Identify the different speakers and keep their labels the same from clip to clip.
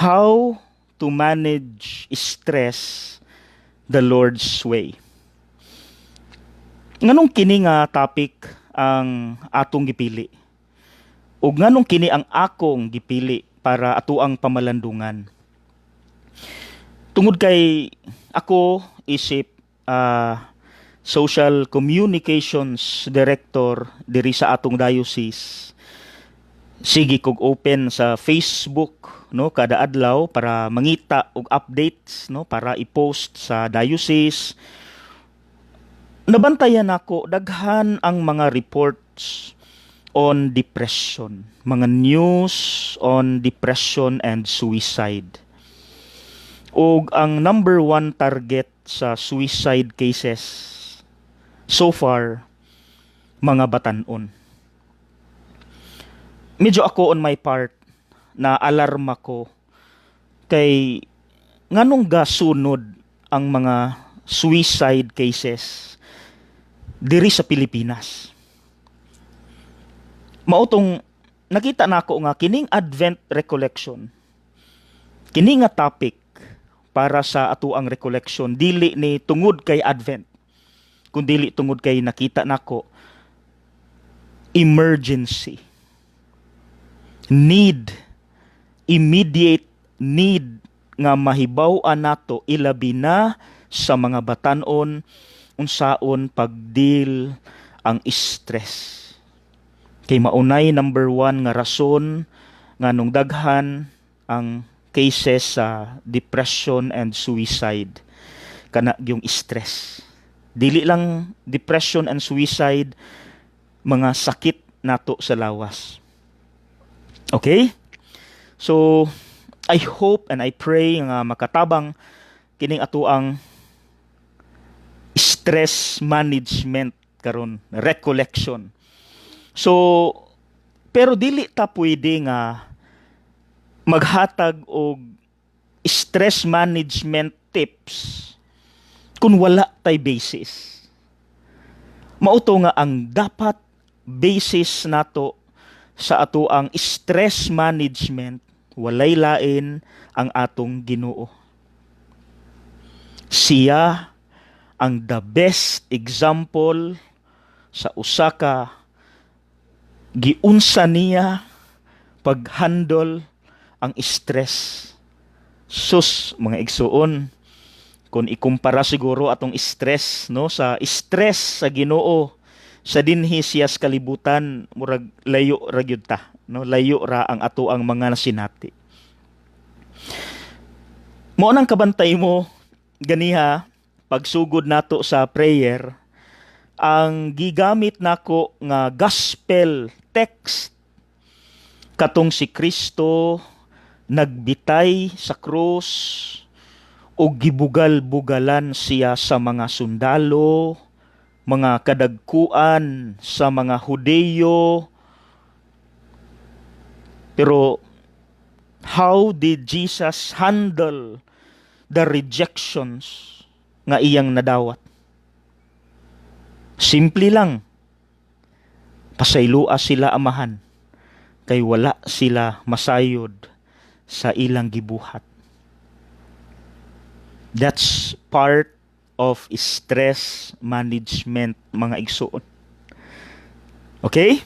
Speaker 1: How to manage stress the Lord's way. Nganong kini nga topic ang atong gipili? Ug nganong kini ang akong gipili para atoang pamalandungan? Tungod kay ako isip social communications director diri sa atong diocese, sige kog open sa Facebook, no, kada adlaw para mangita og updates, no, para i-post sa diocese. Nabantayan nako daghan ang mga reports on depression, mga news on depression and suicide. Ug ang number one target sa suicide cases so far, mga batanon. Medyo ako, on my part, na alarma ko kay nganong gasunod ang mga suicide cases diri sa Pilipinas. Mao tong nakita nako nga kining Advent recollection, kini nga topic para sa atoang recollection, dili ni tungod kay Advent, kundili tungod kay nakita nako emergency need, immediate need nga mahibaw-an nato, ilabi na sa mga batanon, unsaon pagdeal ang stress. Kay maunay number one nga rason nga nung daghan ang cases sa depression and suicide, kana yung stress. Dili lang depression and suicide, mga sakit nato sa lawas. Okay? So, I hope and I pray nga makatabang kining atoang stress management karon, recollection. So, pero dili ta pwede nga maghatag og stress management tips kung wala tay basis. Mao to nga ang dapat basis nato sa atoang stress management, walay lain ang atong Ginoo. Siya ang the best example sa usa ka giunsa niya pag-handle ang stress. Sus, mga igsuon, kung ikumpara siguro atong stress, no, sa stress sa Ginoo sa dinhi siya sa kalibutan, murag layo ra gyud ta, no, layo ra ang ato ang mga nasinati. Mao nang kabantay mo ganiha, pagsugod nato sa prayer, ang gigamit nako nga gospel text katong si Kristo nagbitay sa krus o gibugal-bugalan siya sa mga sundalo, mga kadagkuan sa mga Hudeyo. Pero how did Jesus handle the rejections nga iyang nadawat? Simple lang. "Pasaylua sila, Amahan, kay wala sila masayod sa ilang gibuhat." That's part of stress management, mga igsuon. Okay?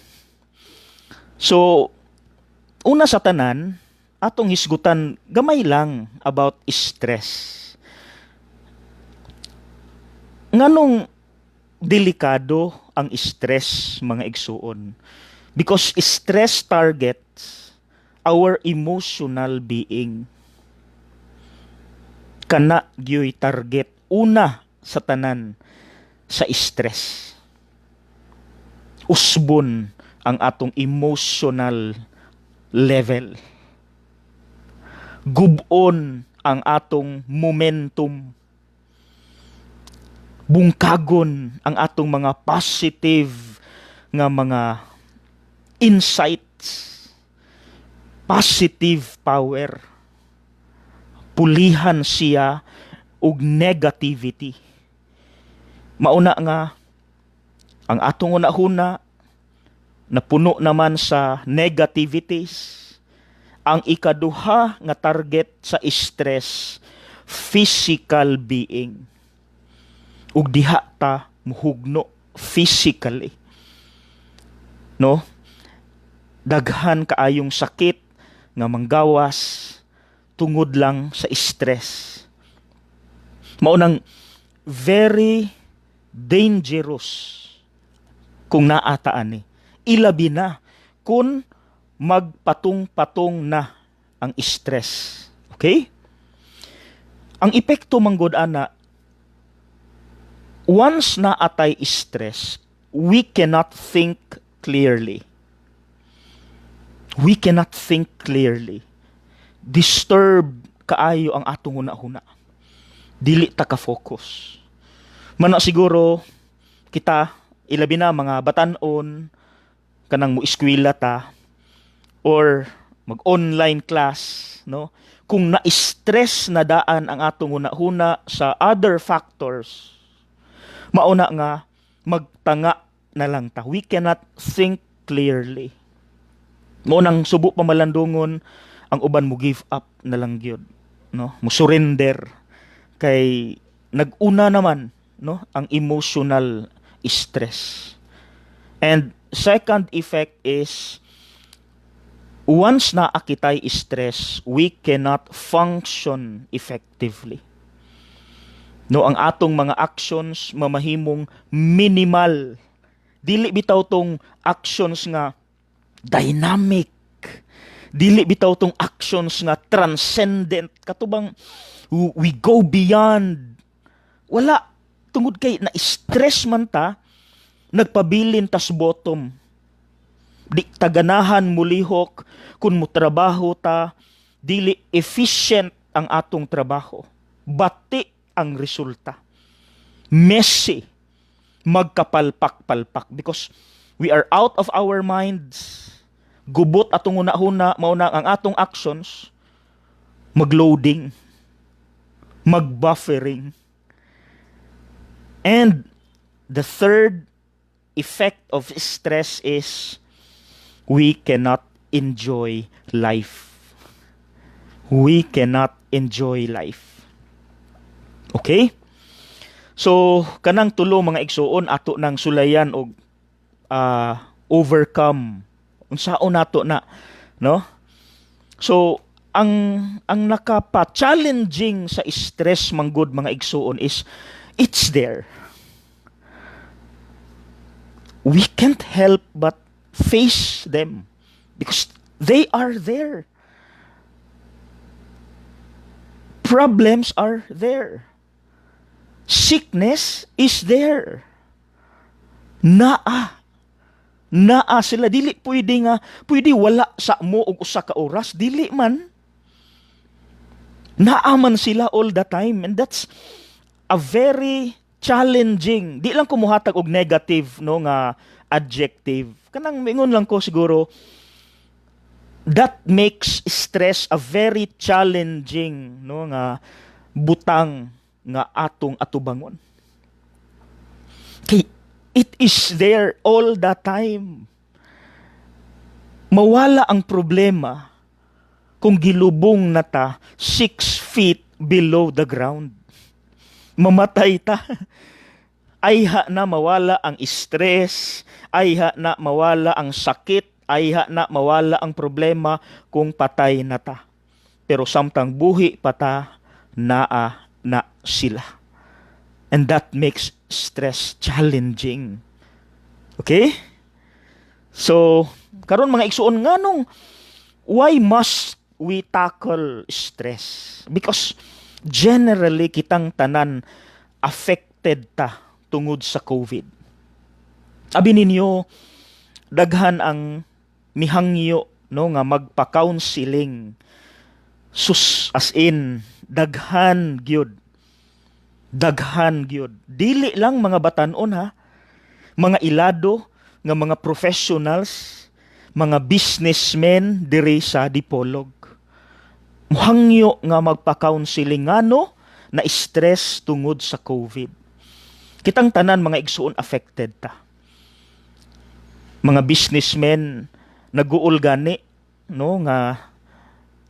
Speaker 1: So, una sa tanan, atong hisgutan gamay lang about stress. Nganong delikado ang stress, mga igsuon? Because stress targets our emotional being. Kana gyoy target una sa tanan sa stress. Usbon ang atong emotional level. Gubon ang atong momentum. Bungkagon ang atong mga positive nga mga insights. Positive power. Pulihan siya og negativity. Mauna nga ang atong unahuna napuno naman sa negativities, Ang ikaduha nga target sa stress, physical being. Ug diha ta muhugno physically. No? Daghan kaayong sakit nga manggawas tungod lang sa stress. Mao nang very dangerous kung naa ta ani. Ilabi na kung magpatong-patong na ang stress. Okay? Ang epekto manggod ana, once naa tay stress, we cannot think clearly. We cannot think clearly. Disturbed kaayo ang atong huna-huna. Dili ta ka-focus. Mana siguro kita, ilabi na mga batan-on, kanang mo eskwela ta or mag-online class, no? Kung na-stress na daan ang atong huna-huna sa other factors, mauna nga magtanga na lang ta. We cannot think clearly. Mao nang subo pa malandungon, ang uban mo give up na lang gyud, no? Mo surrender kay nag-una naman, no, ang emotional stress. And second effect is, once naa kitay stress, we cannot function effectively. No, ang atong mga actions mamahimong minimal. Dili bitaw tong actions nga dynamic. Dili bitaw tong actions nga transcendent. Katubang we go beyond. Wala, tungod kay na stress man ta, nagpabilin tas bottom. Di taganahan mulihok kung mo trabaho ta, dili efficient ang atong trabaho. Bati ang resulta. Messy. Magkapalpak-palpak because we are out of our minds. Gubot atong huna-huna, mao na ang atong actions magloading, magbuffering. And the third effect of stress is we cannot enjoy life. We cannot enjoy life. Okay? So, kanang tulo, mga igsuon, ato nang sulayan og overcome. Unsaon nato na, no? So, ang nakapa-challenging sa stress manggod, mga igsuon, is it's there. We can't help but face them because they are there. Problems are there. Sickness is there. Naa. Naa sila. Dili pwede nga, pwede wala sa mo og usa ka oras. Dili man. Naa man sila all the time. And that's a very challenging. Di lang ko muhatag og negative, no, nga adjective. Kanang mingon lang ko siguro, that makes stress a very challenging, no, nga butang nga atong atubangon. Kay it is there all the time. Mawala ang problema kung gilubong na ta 6 feet below the ground. Mamatay ta. Ayha na mawala ang stress, ayha na mawala ang sakit, ayha na mawala ang problema kung patay na ta. Pero samtang buhi pa ta, naa na sila. And that makes stress challenging. Okay? So, karon, mga igsuon, nganong why must we tackle stress? Because generally kitang tanan affected ta tungod sa COVID. Abi ninyo, daghan ang mihangyo, no, nga magpa-counseling. Sus, as in daghan gyud. Daghan gyud. Dili lang mga batan-on ha. Mga ilado nga mga professionals, mga businessmen diri sa Dipolog. Muhangyo nga magpa-counseling, ngano na stress tungod sa COVID. Kitang tanan, mga igsuon, affected ta. Mga businessmen naguol gani, no, nga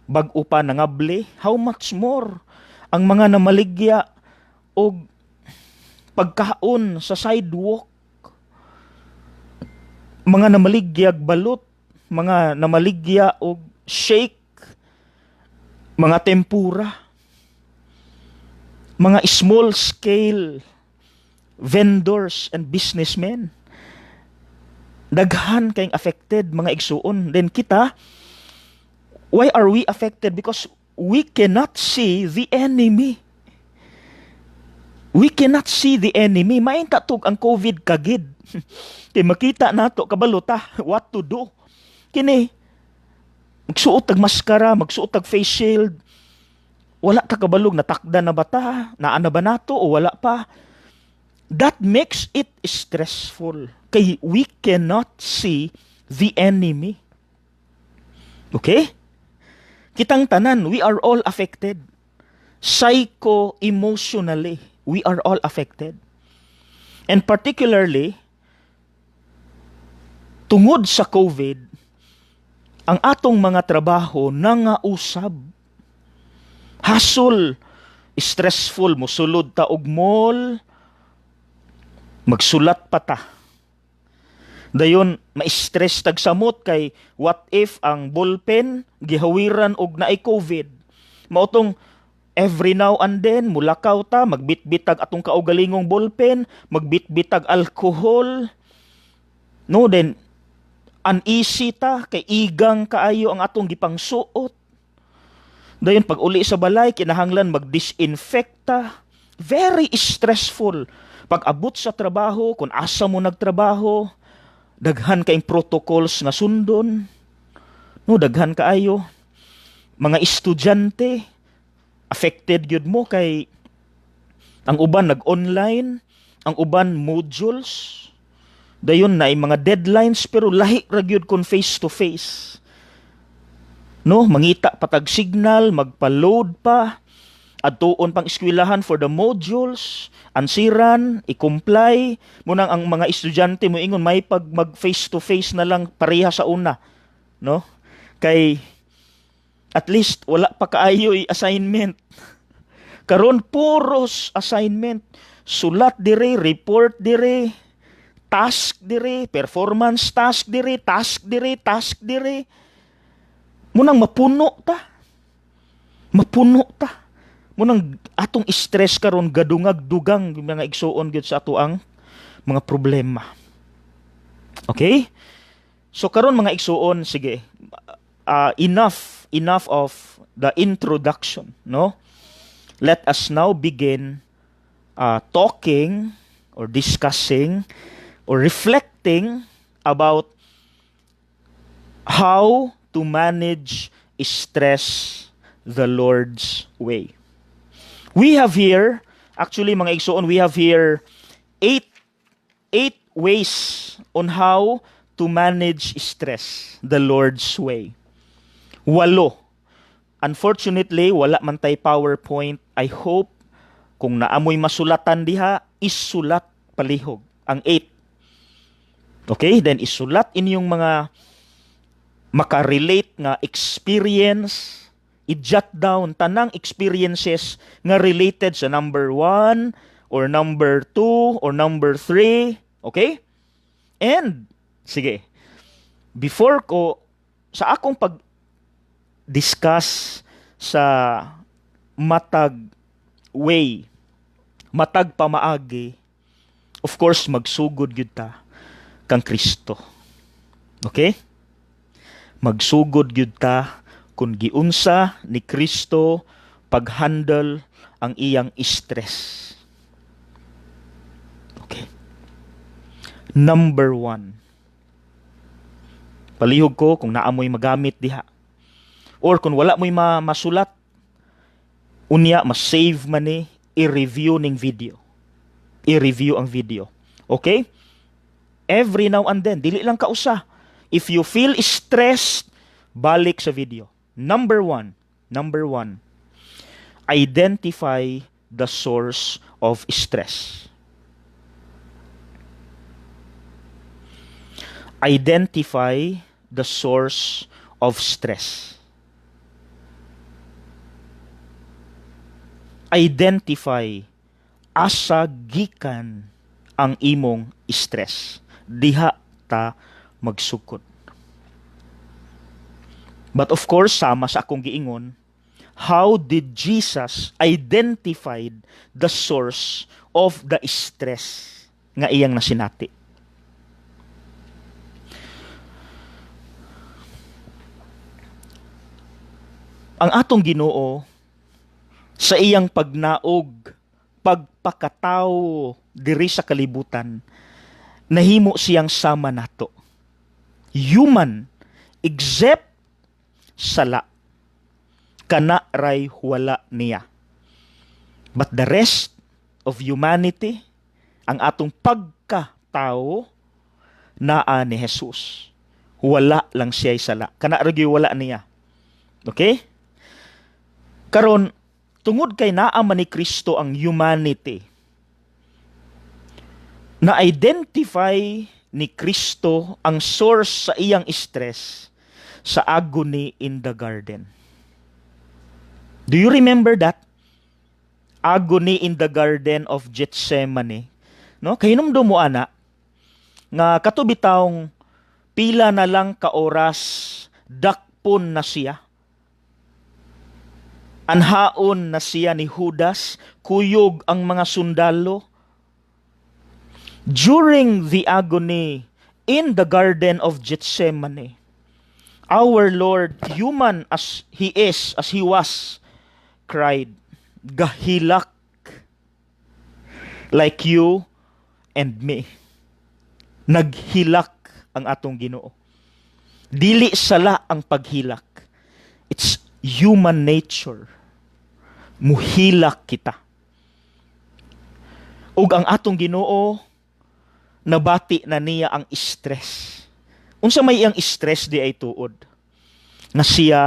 Speaker 1: Bag-o pa nangabli, how much more ang mga namaligya og pagkaon sa sidewalk, mga namaligyag balot, mga namaligya og shake, mga tempura, mga small scale vendors and businessmen. Daghan kayong affected, mga igsuon. Then kita, why are we affected? Because we cannot see the enemy. We cannot see the enemy. Maayo tog ang COVID kagid. Kay makita nato, kabalo ta what to do. Kini magsuot tag maskara, magsuot tag face shield. Wala ta kabalog natakda na ba ta? Naa na ba nato o wala pa? That makes it stressful. Kay we cannot see the enemy. Okay? Kitang tanan, we are all affected. Psycho-emotionally, we are all affected. And particularly, tungod sa COVID, ang atong mga trabaho nangausab. Hasol, stressful, musulod ta og mall, magsulat pa ta. Dayon ma-stress tag samot kay what if ang ballpen gihawiran og naay COVID. Mao tong every now and then mulakaw ta, magbitbit tag atong kaugalingong ballpen, magbitbit tag alcohol. No, then uneasy ta kay igang kaayo ang atong gipangsuot. Dayon pag uli sa balay, kinahanglan mag-disinfect ta. Very stressful. Pag abot sa trabaho, kung asa mo nagtrabaho, daghan kayong protocols nga sundon. No, daghan kaayo. Mga estudyante, affected gyud mo kay ang uban nag-online, ang uban modules. Dayon na mga deadlines, pero lahi ra gyud kon face to face. No, mangita pa tag signal, magpa-load pa, adtuon pang eskwelahan for the modules, ansiran, i-comply. Munang ang mga estudyante mo ingon may pag mag face to face na lang pareha sa una, no? Kay at least wala pa kaayo assignment. Karon puros assignment. Sulat dire, report dire, task dire, performance task dire, task dire, task dire. Munang mapuno ta. Mapuno ta. Munang atong stress karon gadungag dugang, mga igsuon, gyud sa ato ang mga problema. Okay? So karon, mga igsuon, sige. Enough of the introduction, no? Let us now begin talking or discussing or reflecting about how to manage stress the Lord's way. We have here, actually, mga igsuon, we have here eight ways on how to manage stress the Lord's way. Walo. Unfortunately, wala man tay PowerPoint. I hope kung naamoy masulatan diha, isulat palihog ang eight. Okay, then isulat inyong mga makarelate nga experience, i-jot down tanang experiences nga related sa number 1 or number 2 or number 3, okay? And sige, before ko sa akong pag discuss sa matag way, matag pamaagi, of course magsugod gyud ta kang Kristo. Okay? Magsugod gyud ta kung giunsa ni Kristo pag-handle ang iyang stress. Okay. Number 1. Palihog ko kung naa moy magamit diha. Or kung wala mo'y masulat, unya, ma-save man ni, i-review ning video. I-review ang video. Okay? Every now and then, dili lang kausa. If you feel stressed, balik sa video. Number 1, identify the source of stress. Identify the source of stress. Identify asa gikan ang imong stress. Diha ta magsugod. But of course, sama sa akong giingon, how did Jesus identified the source of the stress nga iyang nasinati? Ang atong Ginoo sa iyang pagnaog, pagpakatawo diri sa kalibutan, nahimo siyang sama nato. Human, except sala. Kana ray wala niya. But the rest of humanity, ang atong pagkatao, naa ni Jesus. Wala lang siya sala. Kana ra gyud wala niya. Okay? Karon, tungod kay naa man ni Kristo ang humanity, na-identify ni Kristo ang source sa iyang stress sa agony in the garden. Do you remember that? Agony in the Garden of Gethsemane. No? Kahinumdum mo ana nga kato bitawng pila na lang ka oras, dakpon na siya. Anhaon na siya ni Judas, kuyog ang mga sundalo. During the agony in the Garden of Gethsemane, our Lord, human as He is, as He was, cried, gahilak, like you and me. Naghilak ang atong Ginoo. Dili sala ang paghilak. It's human nature. Muhilak kita. Ug ang atong Ginoo, nabati na niya ang stress. Unsa may iyang stress diay tuod? Nga siya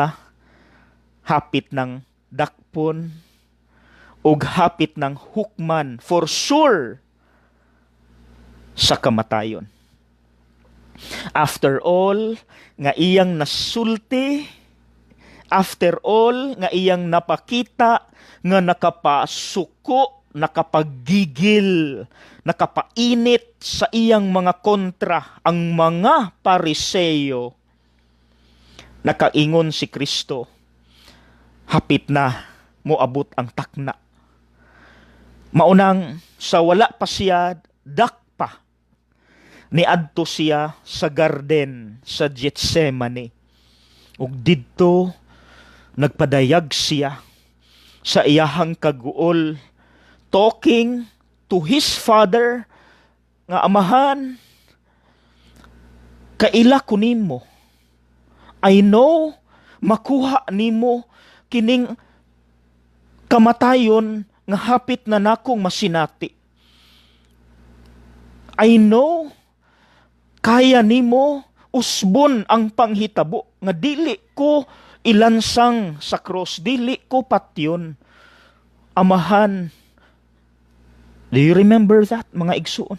Speaker 1: hapit ng dakpon ug hapit ng hukman for sure sa kamatayon. After all nga iyang nasulti, after all nga iyang napakita nga nakapasuko, nakapagigil, nakapainit sa iyang mga kontra, ang mga Pariseyo, nakaingon si Kristo, "Hapit na moabot ang takna." Maunang sa wala pa siya dakpa, niadto siya sa garden sa Gethsemane. Ug didto nagpadayag siya sa iyahang kaguol, talking to his Father nga, "Amahan, kaila ko nimo. I know makuha nimo kining kamatayon nga hapit na nakong masinati. I know kaya nimo usbon ang panghitabo nga dili ko ilansang sa cross, dili ko patyon. Amahan." Do you remember that, mga igsuon?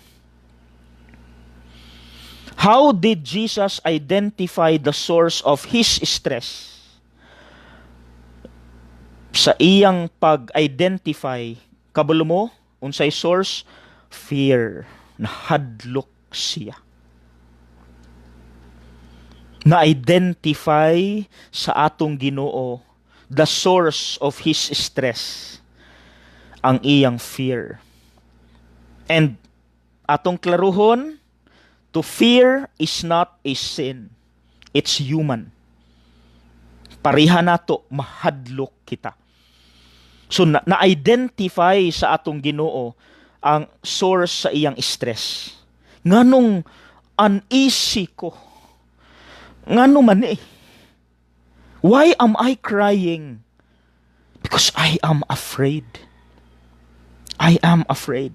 Speaker 1: How did Jesus identify the source of his stress? Sa iyang pag-identify, kabalo mo unsay source? Fear. Nahadlok siya. Na-identify sa atong Ginoo the source of his stress, ang iyang fear. And atong klaruhon, to fear is not a sin. It's human. Pareha nato, mahadlok kita. So na-identify sa atong Ginoo ang source sa iyang stress. Nganong uneasy ko? Ngano man eh? Why am I crying? Because I am afraid. I am afraid.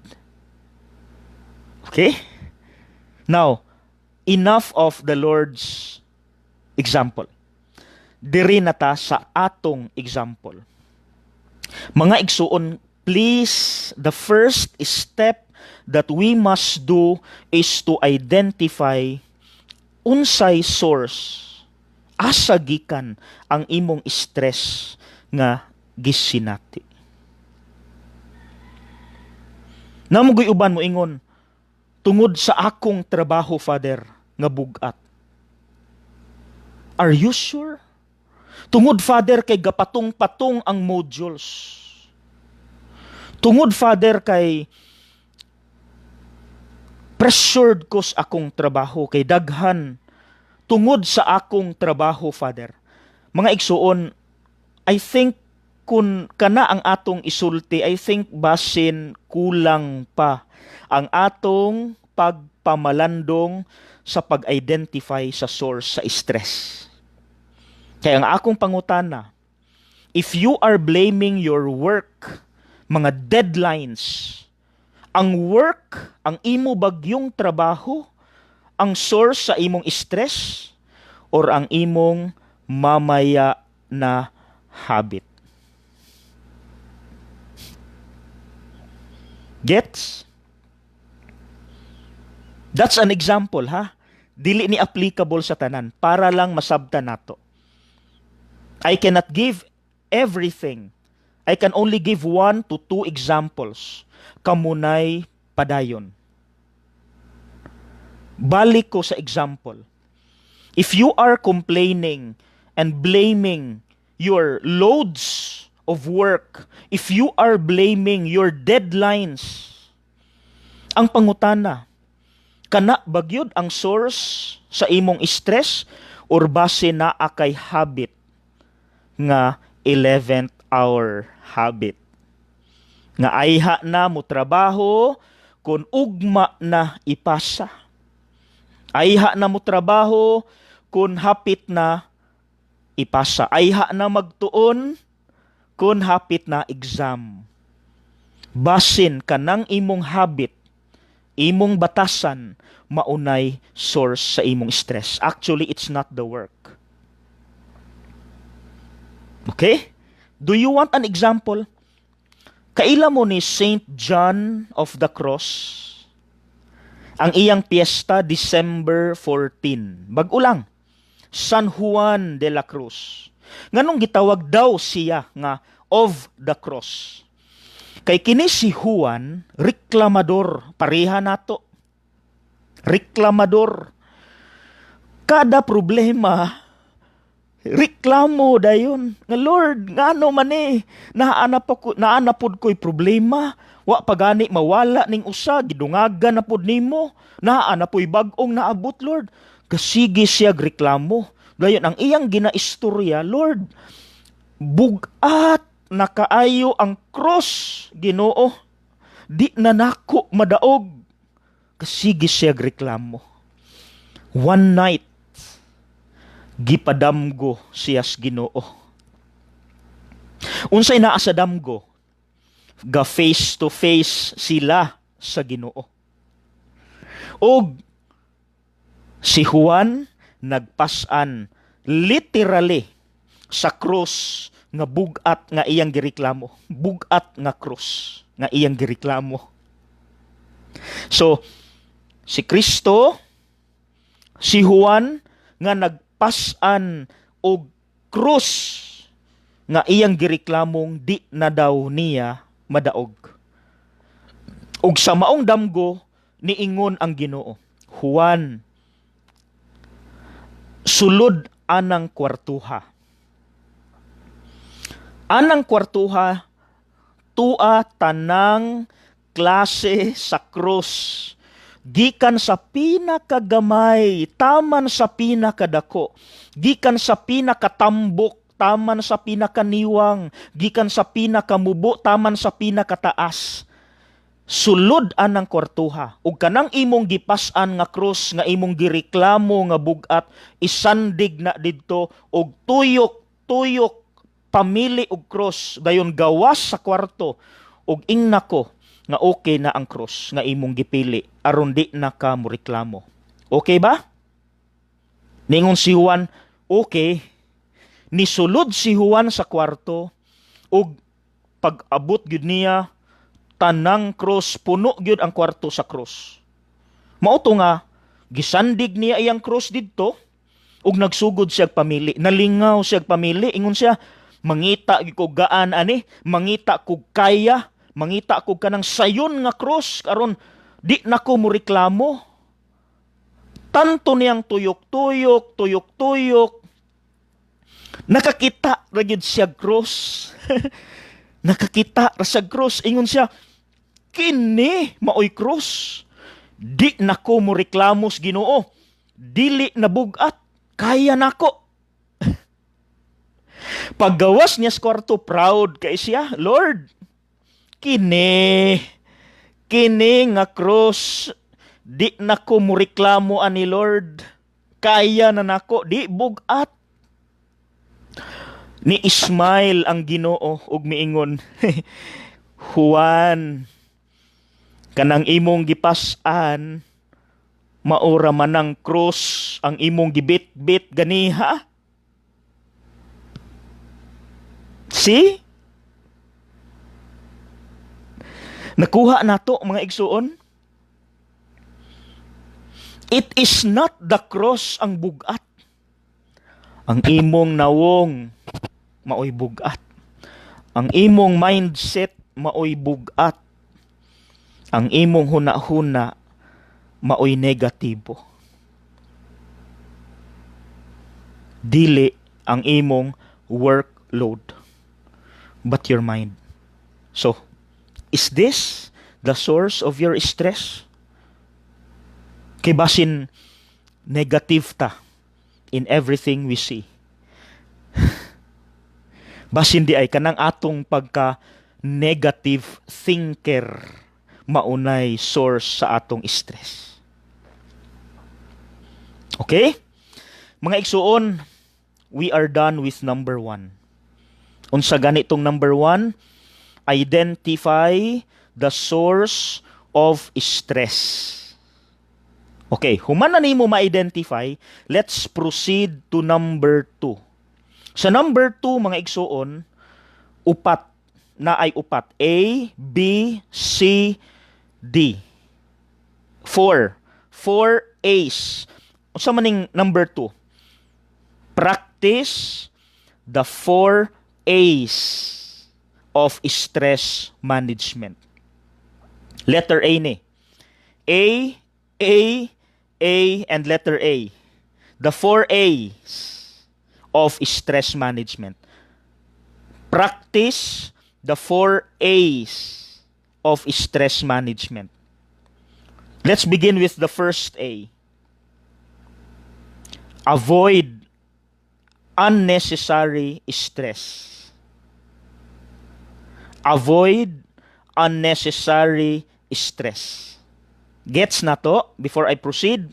Speaker 1: Okay? Now, enough of the Lord's example. Diri na ta sa atong example. Mga igsuon, please, the first step that we must do is to identify unsay source, asa gikan ang imong stress nga gisinati. Naa man goy uban mo ingon, "Tungod sa akong trabaho, Father, nga bugat." Are you sure? "Tungod, Father, kay gapatong-patong ang modules. Tungod, Father, kay pressured ko sa akong trabaho kay daghan. Tungod sa akong trabaho, Father." Mga igsuon, I think kung kana ang atong isulti, I think basin kulang pa ang atong pagpamalandong sa pag-identify sa source sa stress. Kaya ang akong pangutana, if you are blaming your work, mga deadlines, ang work, ang imo bagyong trabaho, ang source sa imong stress, or ang imong mamaya na habit? Gets? That's an example, ha? Dili ni applicable sa tanan para lang masabtan nato. I cannot give everything. I can only give one to two examples. Kamunay padayon. Balik ko sa example. If you are complaining and blaming your loads of work, if you are blaming your deadlines, ang pangutana, kana bagyod ang source sa imong stress or base naa kay habit nga 11th hour habit? Nga ayha na mo trabaho kung ugma na ipasa. Ayha na mo trabaho kung hapit na ipasa. Ayha na magtuon kung hapit na exam. Basin kanang imong habit, imong batasan, maunay source sa imong stress. Actually, it's not the work. Okay? Do you want an example? Kaila mo ni Saint John of the Cross? Ang iyang piyesta, December 14. Bag-o lang. San Juan de la Cruz. Nganong gitawag daw siya nga of the cross? Kay kini si Juan, reklamador, pareha nato. Reklamador. Kada problema, reklamo dayon. Nga, "Lord, ngano man eh, naa na pod ko'y problema. Wa pa gani mawala ning usa, gidungagan na pod nimo. Naa na po'y bag-ong naabot, Lord." Kasige siya reklamo. Dayon ang iyang ginaistorya, "Lord, bugat na kaayo ang cross, Ginoo. Di na nako madaog." Kasige siya reklamo. One night, gipadamgo siya sa Ginoo. Unsay naa sa damgo? Ga face to face sila sa Ginoo. Og si Juan nagpasan literally sa krus nga bugat nga iyang gireklamo. Bugat nga krus nga iyang gireklamo. So, si Kristo, si Juan nga nagpasan og krus nga iyang gireklamong di na daw niya madaog. Ug sa maong damgo, niingon ang Ginoo, "Juan, sulod anang kwartuha. Anang kwartuha, tua tanang klase sa krus. Gikan sa pinakagamay, taman sa pinakadako, gikan sa pinakatambok, taman sa pinakaniwang, gikan sa pinakamubo, taman sa pinakataas. Sulod anang kwartuha ug kanang imong gipas-an nga krus nga imong gireklamo nga bugat, isandig na didto ug tuyok tuyok pamili og krus. Dayon gawas sa kwarto ug ingna ko nga okay na ang krus nga imong gipili aron di na ka moreklamo. Okay ba?" Ningon si Juan, "Okay." Nisulod si Juan sa kwarto ug pag-abot gyud niya, tanang krus, puno gyud ang kwarto sa krus. Mao to nga gisandig niya iyang krus didto ug nagsugod siya pamili. Nalingaw siya pamili. Ingon siya, "Mangita gyud ko gaan ani, mangita kog kaya, Mangita ko kanang sayon nga cross aron di na ko mo reklamo. Tanto niyang tuyok-tuyok, tuyok-tuyok. Nakakita ra gyud siya cross. Nakakita ra siya cross. Ingon siya, "Kini maoy cross. Di na ko mo reklamo sa Ginoo. Dili na bugat. Kaya nako." Paggawas niya sa kwarto, proud kay siya. "Lord, kini, kini nga cross, di na ko mo reklamo ani, Lord. Kaya na nako, di bugat." Ni smile ang Ginoo ug miingon, "Juan, kanang imong gipas-an, maura man ang cross ang imong gibit-bit ganiha." See? Nakuha nato, mga igsuon? It is not the cross ang bugat. Ang imong nawong maoy bugat. Ang imong mindset maoy bugat. Ang imong huna-huna maoy negatibo. Dili ang imong workload, but your mind. So, is this the source of your stress? Kay basin negative ta in everything we see. Basin di ay kanang atong pagka negative thinker maunay source sa atong stress. Okay? Mga igsuon, we are done with number 1. Unsa ganitong number 1? Identify the source of stress. Okay, human na nimo ma-identify, let's proceed to number 2. Sa number 2, mga igsuon, upat na ay upat. A, B, C, D. 4. 4 A's. Unsa maning number 2? Practice the 4 A's of stress management. Letter A ni. A, A, A, and letter A. The 4 A's of stress management. Practice the 4 A's of stress management. Let's begin with the first A. Avoid unnecessary stress. Avoid unnecessary stress. Gets na to? Before I proceed,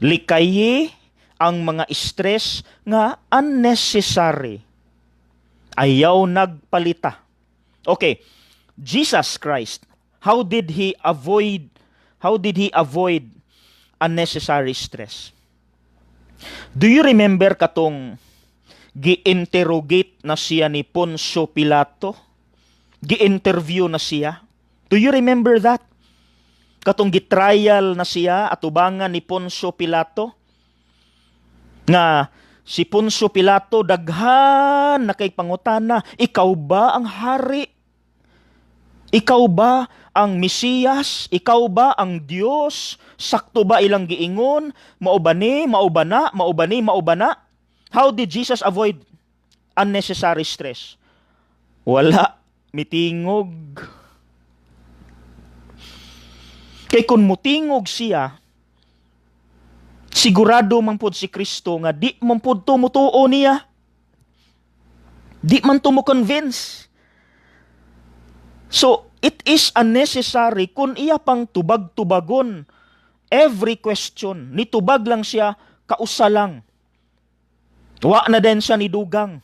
Speaker 1: likayi ang mga stress nga unnecessary. Ayaw nagpalita. Okay, Jesus Christ, how did he avoid unnecessary stress? Do you remember katong gi-interrogate na siya ni Poncio Pilato? Gi-interview na siya? Do you remember that? Katong gi-trial na siya atubangan ni Poncio Pilato? Nga si Poncio Pilato daghan na kay pangutana, "Ikaw ba ang hari? Ikaw ba ang Mesiyas? Ikaw ba ang Dios? Sakto ba ilang giingon? Mao ba ni? Mao ba na? Mao ba ni? Mao ba na?" How did Jesus avoid unnecessary stress? Wala mitingog. Kay kung mutingog siya, sigurado man pod si Kristo nga di man pod to mutuo niya. Di man to mo convince. So, it is unnecessary kung iya pang tubag-tubagon every question. Nitubag lang siya, kausa lang. Wa na din siya ni dugang.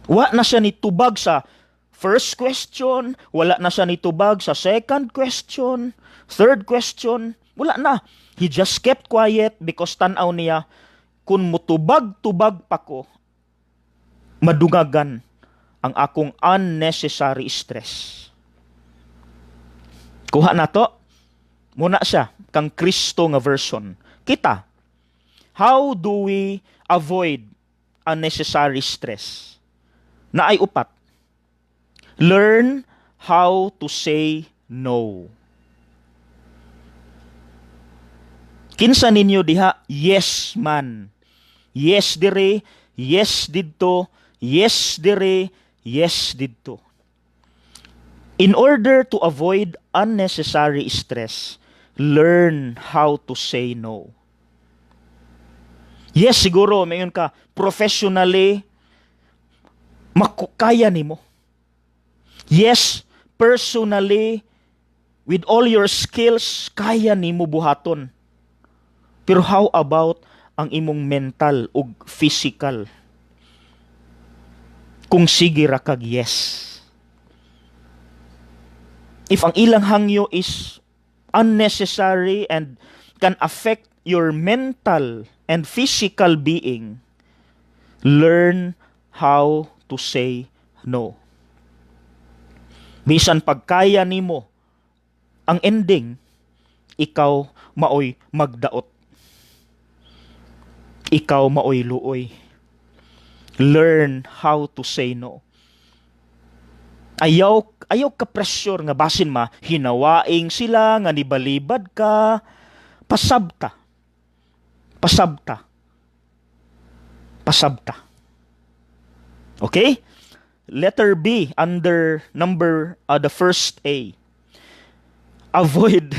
Speaker 1: Wa na siya ni tubag sa first question, wala na siya ni tubag sa second question, third question, wala na. He just kept quiet because tan-aw niya, kung mutubag-tubag pa ko, madungagan ang akong unnecessary stress. Kuha na to. Muna siya, kang Kristo nga version. Kita, how do we avoid unnecessary stress? Naay upat. Learn how to say no. Kinsa ninyo diha yes man? Yes dire, yes didto, yes dire, yes didto. In order to avoid unnecessary stress, learn how to say no. Yes, siguro, mayon ka, professionally, kaya nimo. Yes, personally, with all your skills, kaya nimo buhaton. Pero how about ang imong mental ug physical? Kung sige ra kag yes. If ang ilang hangyo is unnecessary and can affect your mental and physical being, learn how to say no. Bisan pagkaya nimo, ang ending, ikaw maoy magdaot. Ikaw maoy luoy. Learn how to say no. Ayaw ka pressure nga basin ma hinawaing sila nga nibalibad ka. Pasabta. Pasabta. Pasabta. Okay? Letter B under number the first A. Avoid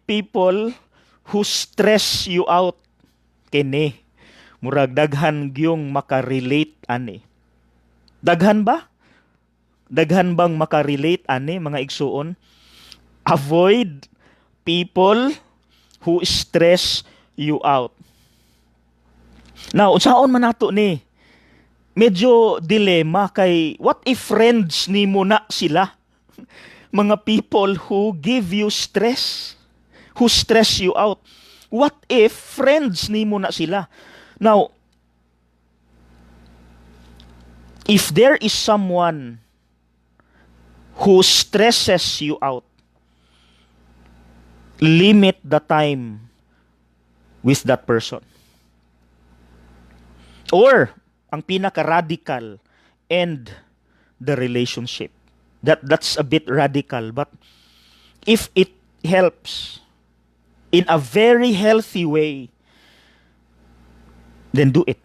Speaker 1: people who stress you out. Kini murag daghan gyung makarelate ani. Daghan ba? Daghan bang makarelate ani, mga igsuon? Avoid people who stress you out. Now, unsaon man nato ni? Medyo dilema kay what if friends nimo na sila? Mga people who give you stress, who stress you out. What if friends nimo na sila? Now, if there is someone who stresses you out, limit the time with that person. Or, ang pinaka-radical, end the relationship. That's a bit radical, but if it helps in a very healthy way, then do it.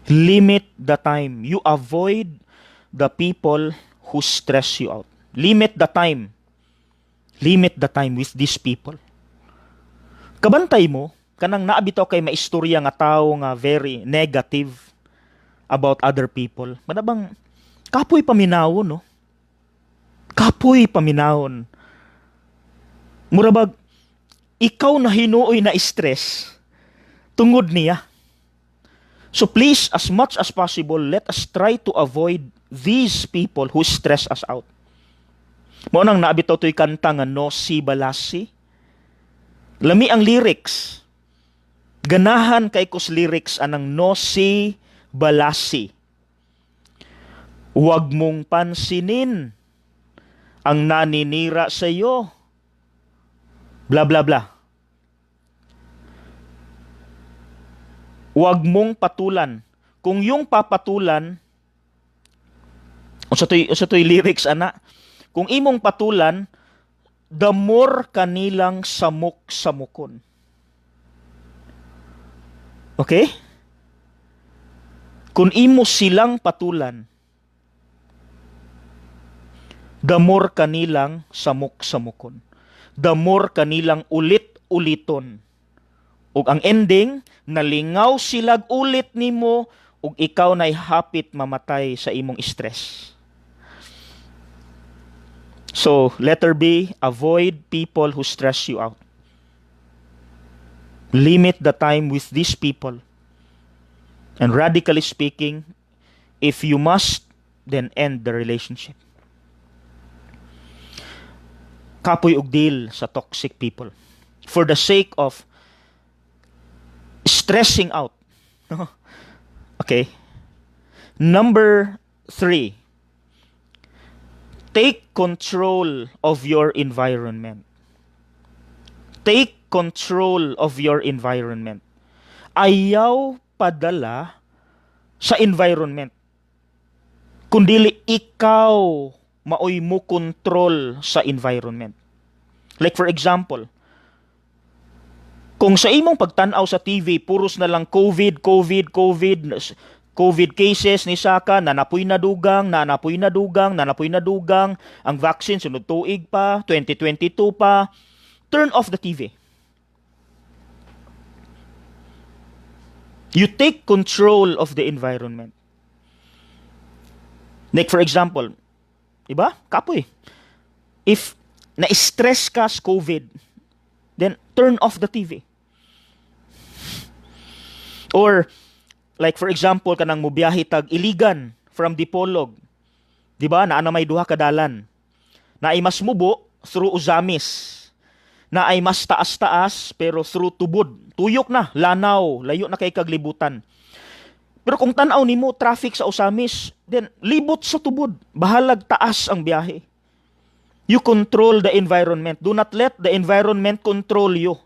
Speaker 1: Limit the time. You avoid the people who stress you out. Limit the time. Limit the time with these people. Kabantay mo, kanang naabitaw kay maistorya nga tao nga very negative about other people. Manabang kapoy paminawon, no? Kapoy paminawon. Murabag, ikaw na hinuoy na stress tungod niya. So please, as much as possible, let us try to avoid these people who stress us out. Mao nang naabitaw to'y kanta nga No Si Balasi. Lami ang lyrics. Ganahan kay kos lyrics anang No Si Balasi. Huwag mong pansinin ang naninira sa iyo. Blah, blah, blah. Huwag mong patulan. Kung yung papatulan, unsa to'y lyrics ana? Kung imong patulan, the more kanilang samok-samukon. Okay? Kung imo silang patulan, the more kanilang samok-samukon. The more kanilang ulit-uliton. Ug ang ending, nalingaw silag ulit nimo ug ikaw na'y hapit mamatay sa imong stress. So, letter B, avoid people who stress you out. Limit the time with these people. And radically speaking, if you must, then end the relationship. Kapoy og deal sa toxic people. For the sake of stressing out. Okay. Number 3. Take control of your environment. Take control of your environment. Ayaw padala Sa environment. Kundili ikaw maoy mo control sa environment. Like for example, kung sa imong pagtan-aw sa TV, puros na lang COVID, COVID, COVID, COVID cases ni saka, nanapoy na dugang, nanapoy na dugang, nanapoy na dugang, ang vaccine sunod tuig pa, 2022 pa, turn off the TV. You take control of the environment. Like for example, iba? Kapoy. If na-stress ka sa COVID, then turn off the TV. Or like for example, kanang mubiyahe tag Iligan from Dipolog. Di ba? Naa na may duha ka dalan. Naay mas mubo through Ozamiz. Naay mas taas-taas pero through Tubod. Tuyok na, Lanao, layo na kay kaglibutan. Pero kung tan-aw nimo traffic sa Ozamiz, then libot sa Tubod, bahalag taas ang biyahe. You control the environment. Do not let the environment control you.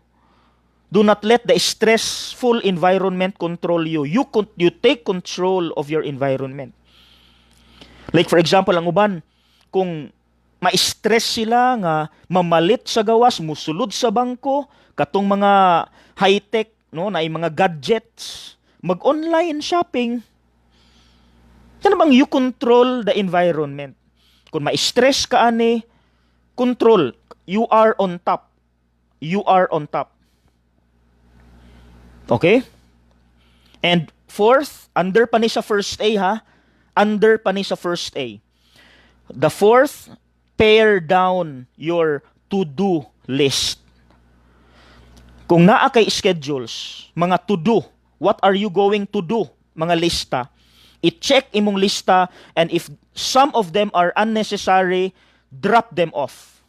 Speaker 1: Do not let the stressful environment control you. You take control of your environment. Like for example, ang uban, kung ma-stress sila nga mamalit sa gawas, musulod sa bangko, katong mga high-tech, no, na mga gadgets, mag-online shopping. Kana bang you control the environment. Kung ma-stress ka ani, control. You are on top. You are on top. Okay? And fourth, under pa ni sa first A ha. Under pa ni sa first A. The fourth, pare down your to-do list. Kung naa kay schedules, mga to-do, what are you going to do, mga lista, i-check imong lista and if some of them are unnecessary, drop them off.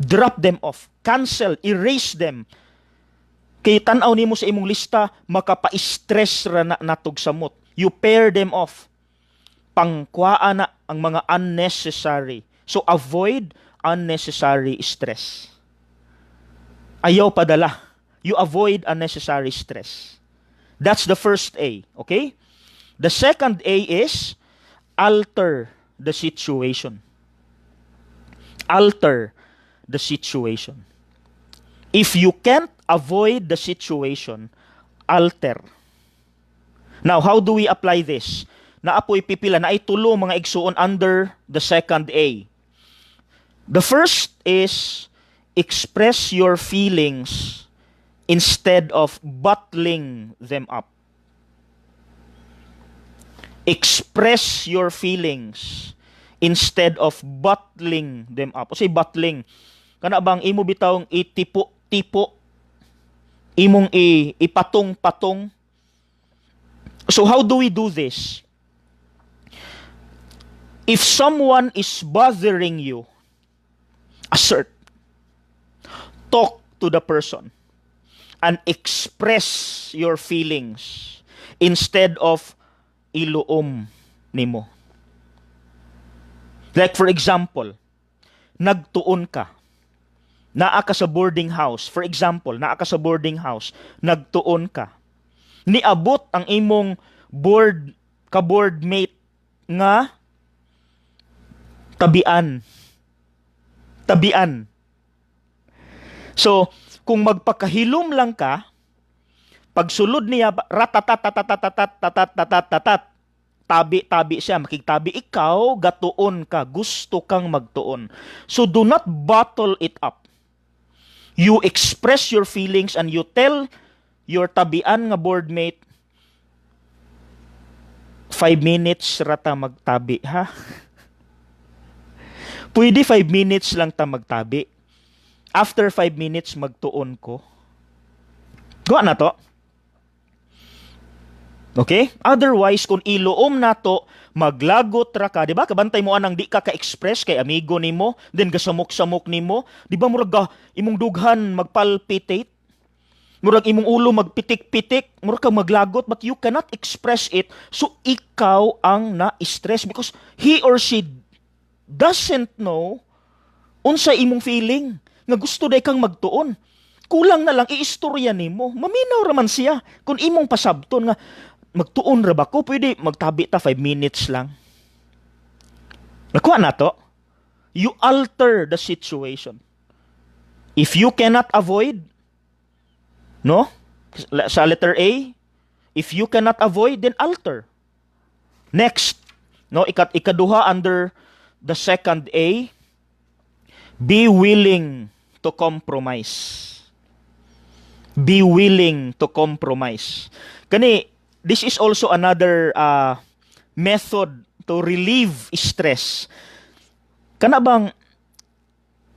Speaker 1: Drop them off. Cancel, erase them. Kay tan-aw nimo sa imong lista, makapa-stress ra na natog samot. You pare them off. Pangkuaa na ang mga unnecessary. So avoid unnecessary stress. Ayaw padala. You avoid unnecessary stress. That's the first A, okay? The second A is alter the situation. Alter the situation. If you can't avoid the situation, alter. Now, how do we apply this? Naa poy pipila, naay tulo mga igsuon under the second A. The first is express your feelings instead of bottling them up. Express your feelings instead of bottling them up. O say bottling, kana bang imo bitawng itipo-tipo, imong ipatong-patong. So how do we do this? If someone is bothering you, assert. Talk to the person and express your feelings instead of iluom nimo. Like for example, nagtuon ka. Naa ka sa boarding house. For example, naa ka sa boarding house, nagtuon ka. Niabot ang imong board ka-board mate nga tabian. Tabian. So, kung magpakahilom lang ka, pagsulod niya, ratatatatatatatatatatatatat, tabi-tabi siya, makigtabi ikaw, gatuon ka, gusto kang magtuon. So do not bottle it up. You express your feelings and you tell your tabian nga boardmate, "5 minutes rata magtabi, ha? Pwede 5 minutes lang ta magtabi. After 5 minutes, magtuon ko." Gawa na to. Okay? Otherwise, kung iluom nato, maglagot ra ka, di ba? Kabantay mo anang di ka ka-express kay amigo nimo, then gasamok-samok nimo, di ba murag ga, imong dughan magpalpitate? Murag imong ulo magpitik-pitik, murag kang maglagot, but you cannot express it. So ikaw ang na-stress because he or she doesn't know unsa imong feeling nga gusto day kang magtuon. Kulang na lang iistorya nimo. Maminaw raman siya kung imong pasabton nga Magtuon ra ba ko? Pwede magtabi ta 5 minutes lang. Nakuha na to? You alter the situation. If you cannot avoid, no? Sa letter A, if you cannot avoid, then alter. Next, no, ikaduha under the second A, be willing to compromise. Be willing to compromise. Kani, this is also another method to relieve stress. Kana bang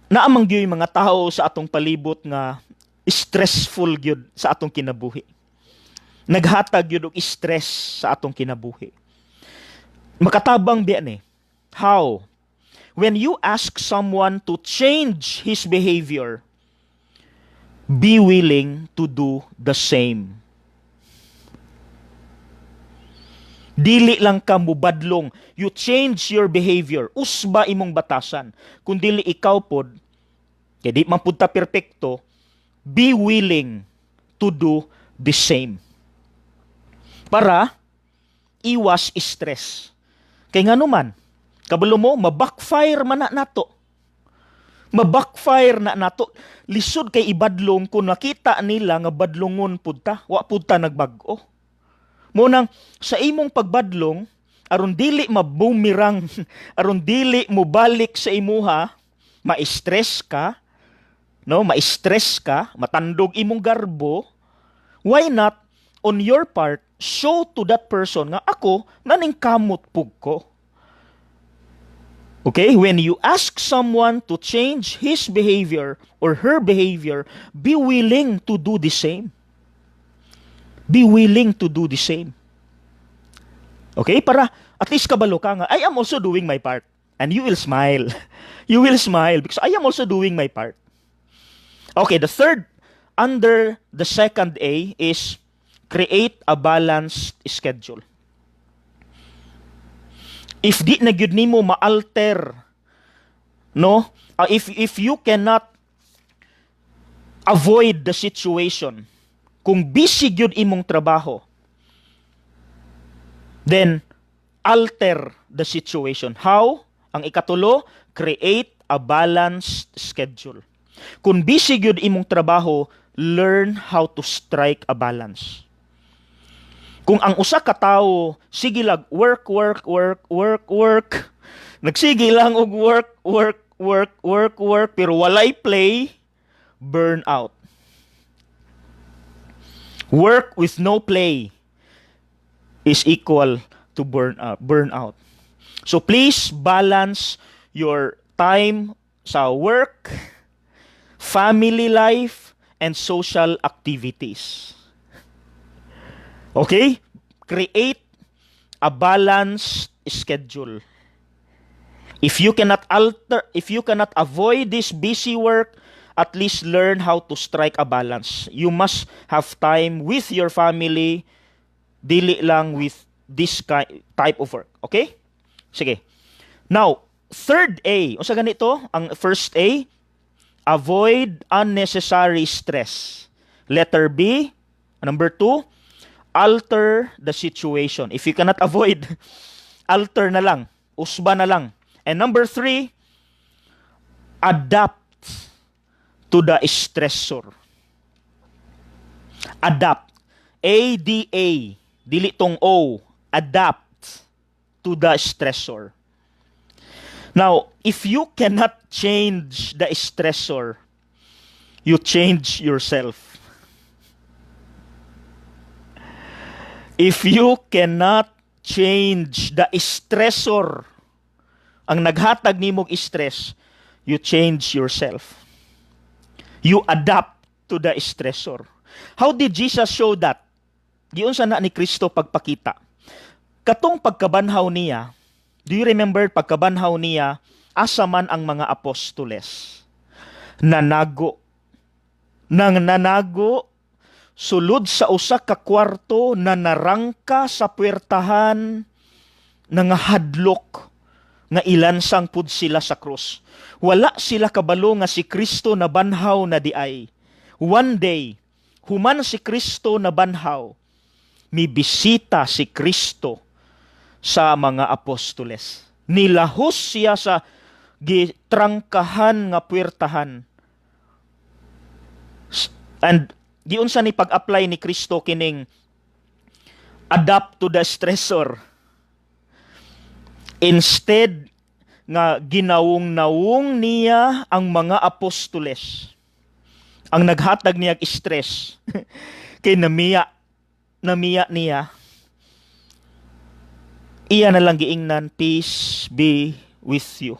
Speaker 1: naa man gyud mga tao sa atong palibot nga stressful gyud sa atong kinabuhi? Naghatag gyud og stress sa atong kinabuhi. Makatabang biya ni. How? When you ask someone to change his behavior, be willing to do the same. Dili lang ka mubadlong. You change your behavior. Usba imong batasan. Kung dili ikaw pod, kay di man pud ta perpekto, be willing to do the same. Para iwas stress. Kay ngano man, kabalo mo, mabackfire man na nato. Mabackfire na nato. Lisod kay ibadlong kung nakita nila nga badlongon pud ta, wa pud ta nagbag-o. Mao nang sa imong pagbadlong, aron dili mabumirang, aron dili mobalik sa imuha, ma-stress ka, no? Ma-stress ka, matandog imong garbo. Why not on your part show to that person nga ako naningkamot pug ko? Okay, when you ask someone to change his behavior or her behavior, be willing to do the same. Be willing to do the same. Okay, para at least kabalo ka nga, I am also doing my part. And you will smile. You will smile because I am also doing my part. Okay, the third under the second A is create a balanced schedule. If di na gyud nimo ma-alter, no? If you cannot avoid the situation, kung busy gyud imong trabaho, then alter the situation. How? Ang ikatulo, create a balanced schedule. Kung busy gyud imong trabaho, learn how to strike a balance. Kung ang usa ka tawo sige lag work, work, work, work, work, nagsige lang og work, work, work, work, work, pero walay play, burn out. Work with no play is equal to burn out. So please balance your time sa work, family life, and social activities. Okay? Create a balanced schedule. If you cannot alter, if you cannot avoid this busy work, at least learn how to strike a balance. You must have time with your family, dili lang with this type of work. Okay? Sige. Now, third A. Unsa ganito? Ang first A, avoid unnecessary stress. Letter B, number 2, alter the situation. If you cannot avoid, alter na lang. Usba na lang. And number 3, adapt to the stressor. Adapt. A-D-A. Dili tong O. Adapt to the stressor. Now, if you cannot change the stressor, you change yourself. If you cannot change the stressor, ang naghatag nimog stress, you change yourself. You adapt to the stressor. How did Jesus show that? Giunsa na ni Kristo pagpakita? Katong pagkabanhaw niya, do you remember pagkabanhaw niya, asa man ang mga apostoles? Nanago. Nang nanago, sulod sa usa ka kwarto na narangka sa puwertahan, nangahadlok nga ilansang pud sila sa krus. Wala sila kabalo nga si Kristo nabanhaw na diay. One day, human si Kristo nabanhaw, Mibisita si Kristo sa mga apostoles. Nilahos siya sa gitrangkahan nga puwertahan. And giunsa ni pag-apply ni Kristo kining adapt to the stressor? Instead nga ginawong-nawong niya ang mga apostoles, ang naghatag niya stress, kay namiya, namiya niya, iya na lang giingnan, "Peace be with you."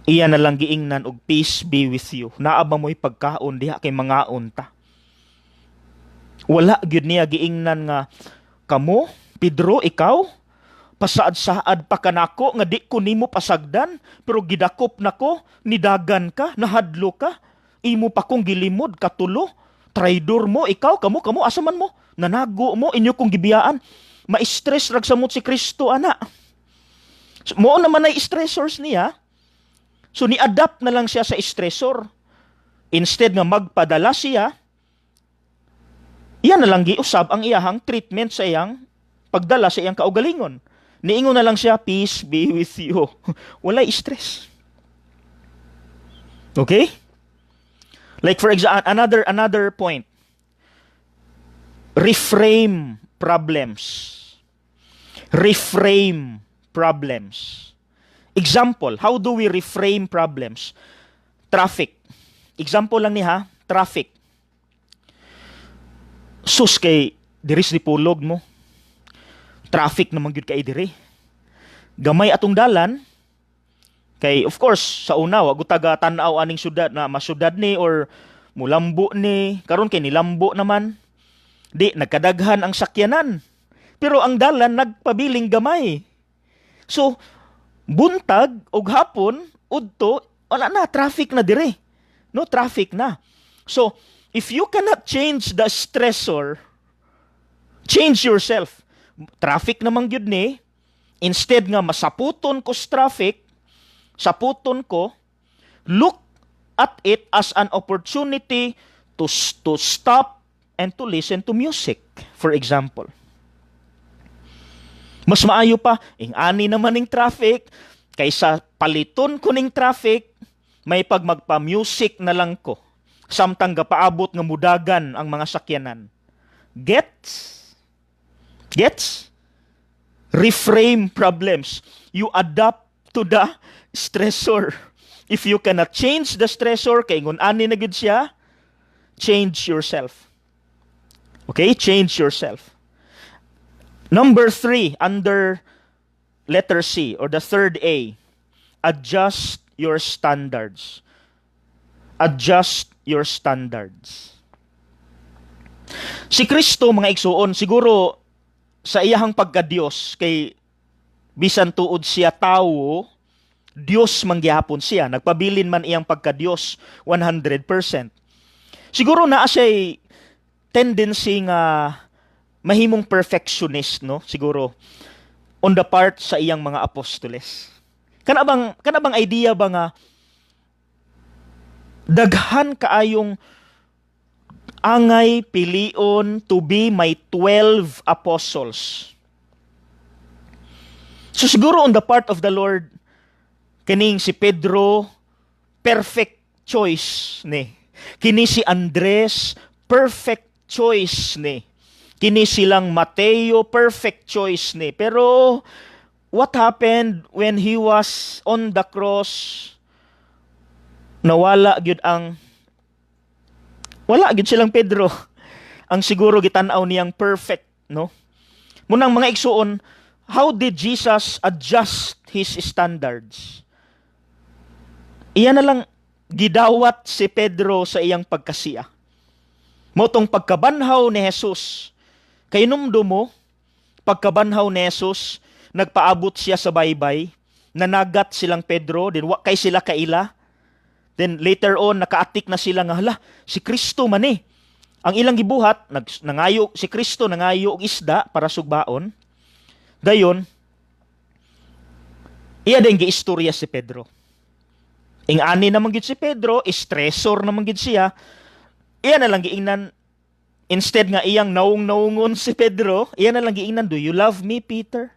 Speaker 1: Iya na lang giingnan og "Peace be with you. Naa ba mo'y pagkaon diha kay mangaon ta?" Wala gyud niya giingnan nga, "Kamo, Pedro, ikaw pasaad-saad pa kanako nga di ko nimo pasagdan, pero gidakop nako, nidagan ka, nahadlo ka, imo pa kong gilimod katulo, traidor mo ikaw, kamo kamo asa man mo, nanago mo, inyo kong gibiyaan." Ma-stress rag samot si Kristo ana. So, mao naman ay stressors niya. So ni-adapt na lang siya sa stressor. Instead nga magpadala siya, iya na lang giusab ang iyahang treatment sa iyang pagdala sa iyang kaugalingon. Niingon na lang siya, "Peace be with you." Walay stress. Okay? Like for example, another point. Reframe problems. Reframe problems. Example, how do we reframe problems? Traffic. Example lang ni ha, traffic. Sus, kay diri sa Dipolog mo. Traffic naman gyud kay diri. Gamay atong dalan kay of course sa una wa gud taga tan-aw aning syudad na masyudad ni or mulambo ni karon kay nilambo naman. Di nagkadaghan ang sakyanan. Pero ang dalan nagpabiling gamay. So buntag ug hapon udto wala na, traffic na dire. No, traffic na. So if you cannot change the stressor, change yourself. Traffic naman gyud ni. Instead nga masaputon ko sa traffic, saputon ko, look at it as an opportunity to stop and to listen to music, for example. Mas maayo pa, ing-ani naman ning traffic, kaysa paliton ko ning traffic, may pag magpa-music na lang ko. Samtang gapaabot nga mudagan ang mga sakyanan. Gets? Gets? Reframe problems. You adapt to the stressor. If you cannot change the stressor, kay ingon ani na gyud siya, change yourself. Okay? Change yourself. Number 3, under letter C or the third A, adjust your standards. Adjust your standards. Si Kristo, mga igsuon, siguro sa iyahang pagka-Dios, kay bisan tuod siya tawo, Dios mangyapon siya, nagpabilin man iyang pagka-Dios 100%. Siguro naa siya tendency nga mahimong perfectionist, no? Siguro on the part sa iyang mga apostoles. Kana bang idea ba nga daghan kaayong angay pilion to be my 12 apostles? So siguro on the part of the Lord, kining si Pedro, perfect choice ni. Kini si Andres, perfect choice ni. Kini silang Mateo, perfect choice ni. Pero what happened when he was on the cross? Nawala gyud ang wala gyud silang Pedro. Ang siguro gitan-aw niyang perfect, no? Munang mga igsuon, how did Jesus adjust his standards? Iya na lang gidawat si Pedro sa iyang pagkasiya. Motong pagkabanhaw ni Jesus, kay numdo mo, pagkabanhaw ni Jesus, nagpaabot siya sa baybay, nanagat silang Pedro, din wa kay sila kaila. Then later on, nakaatik na sila nga, "Hala, si Kristo man eh." Ang ilang gibuhat, nangayo si Kristo, nangayo og isda para sugbaon. Dayon, iya din giistorya si Pedro. Ing-ani naman gid si Pedro, stressor naman gid siya. Iya na lang giingnan, Instead nga iyang naung-naungon si Pedro, iya na lang giingnan, "Do you love me, Peter?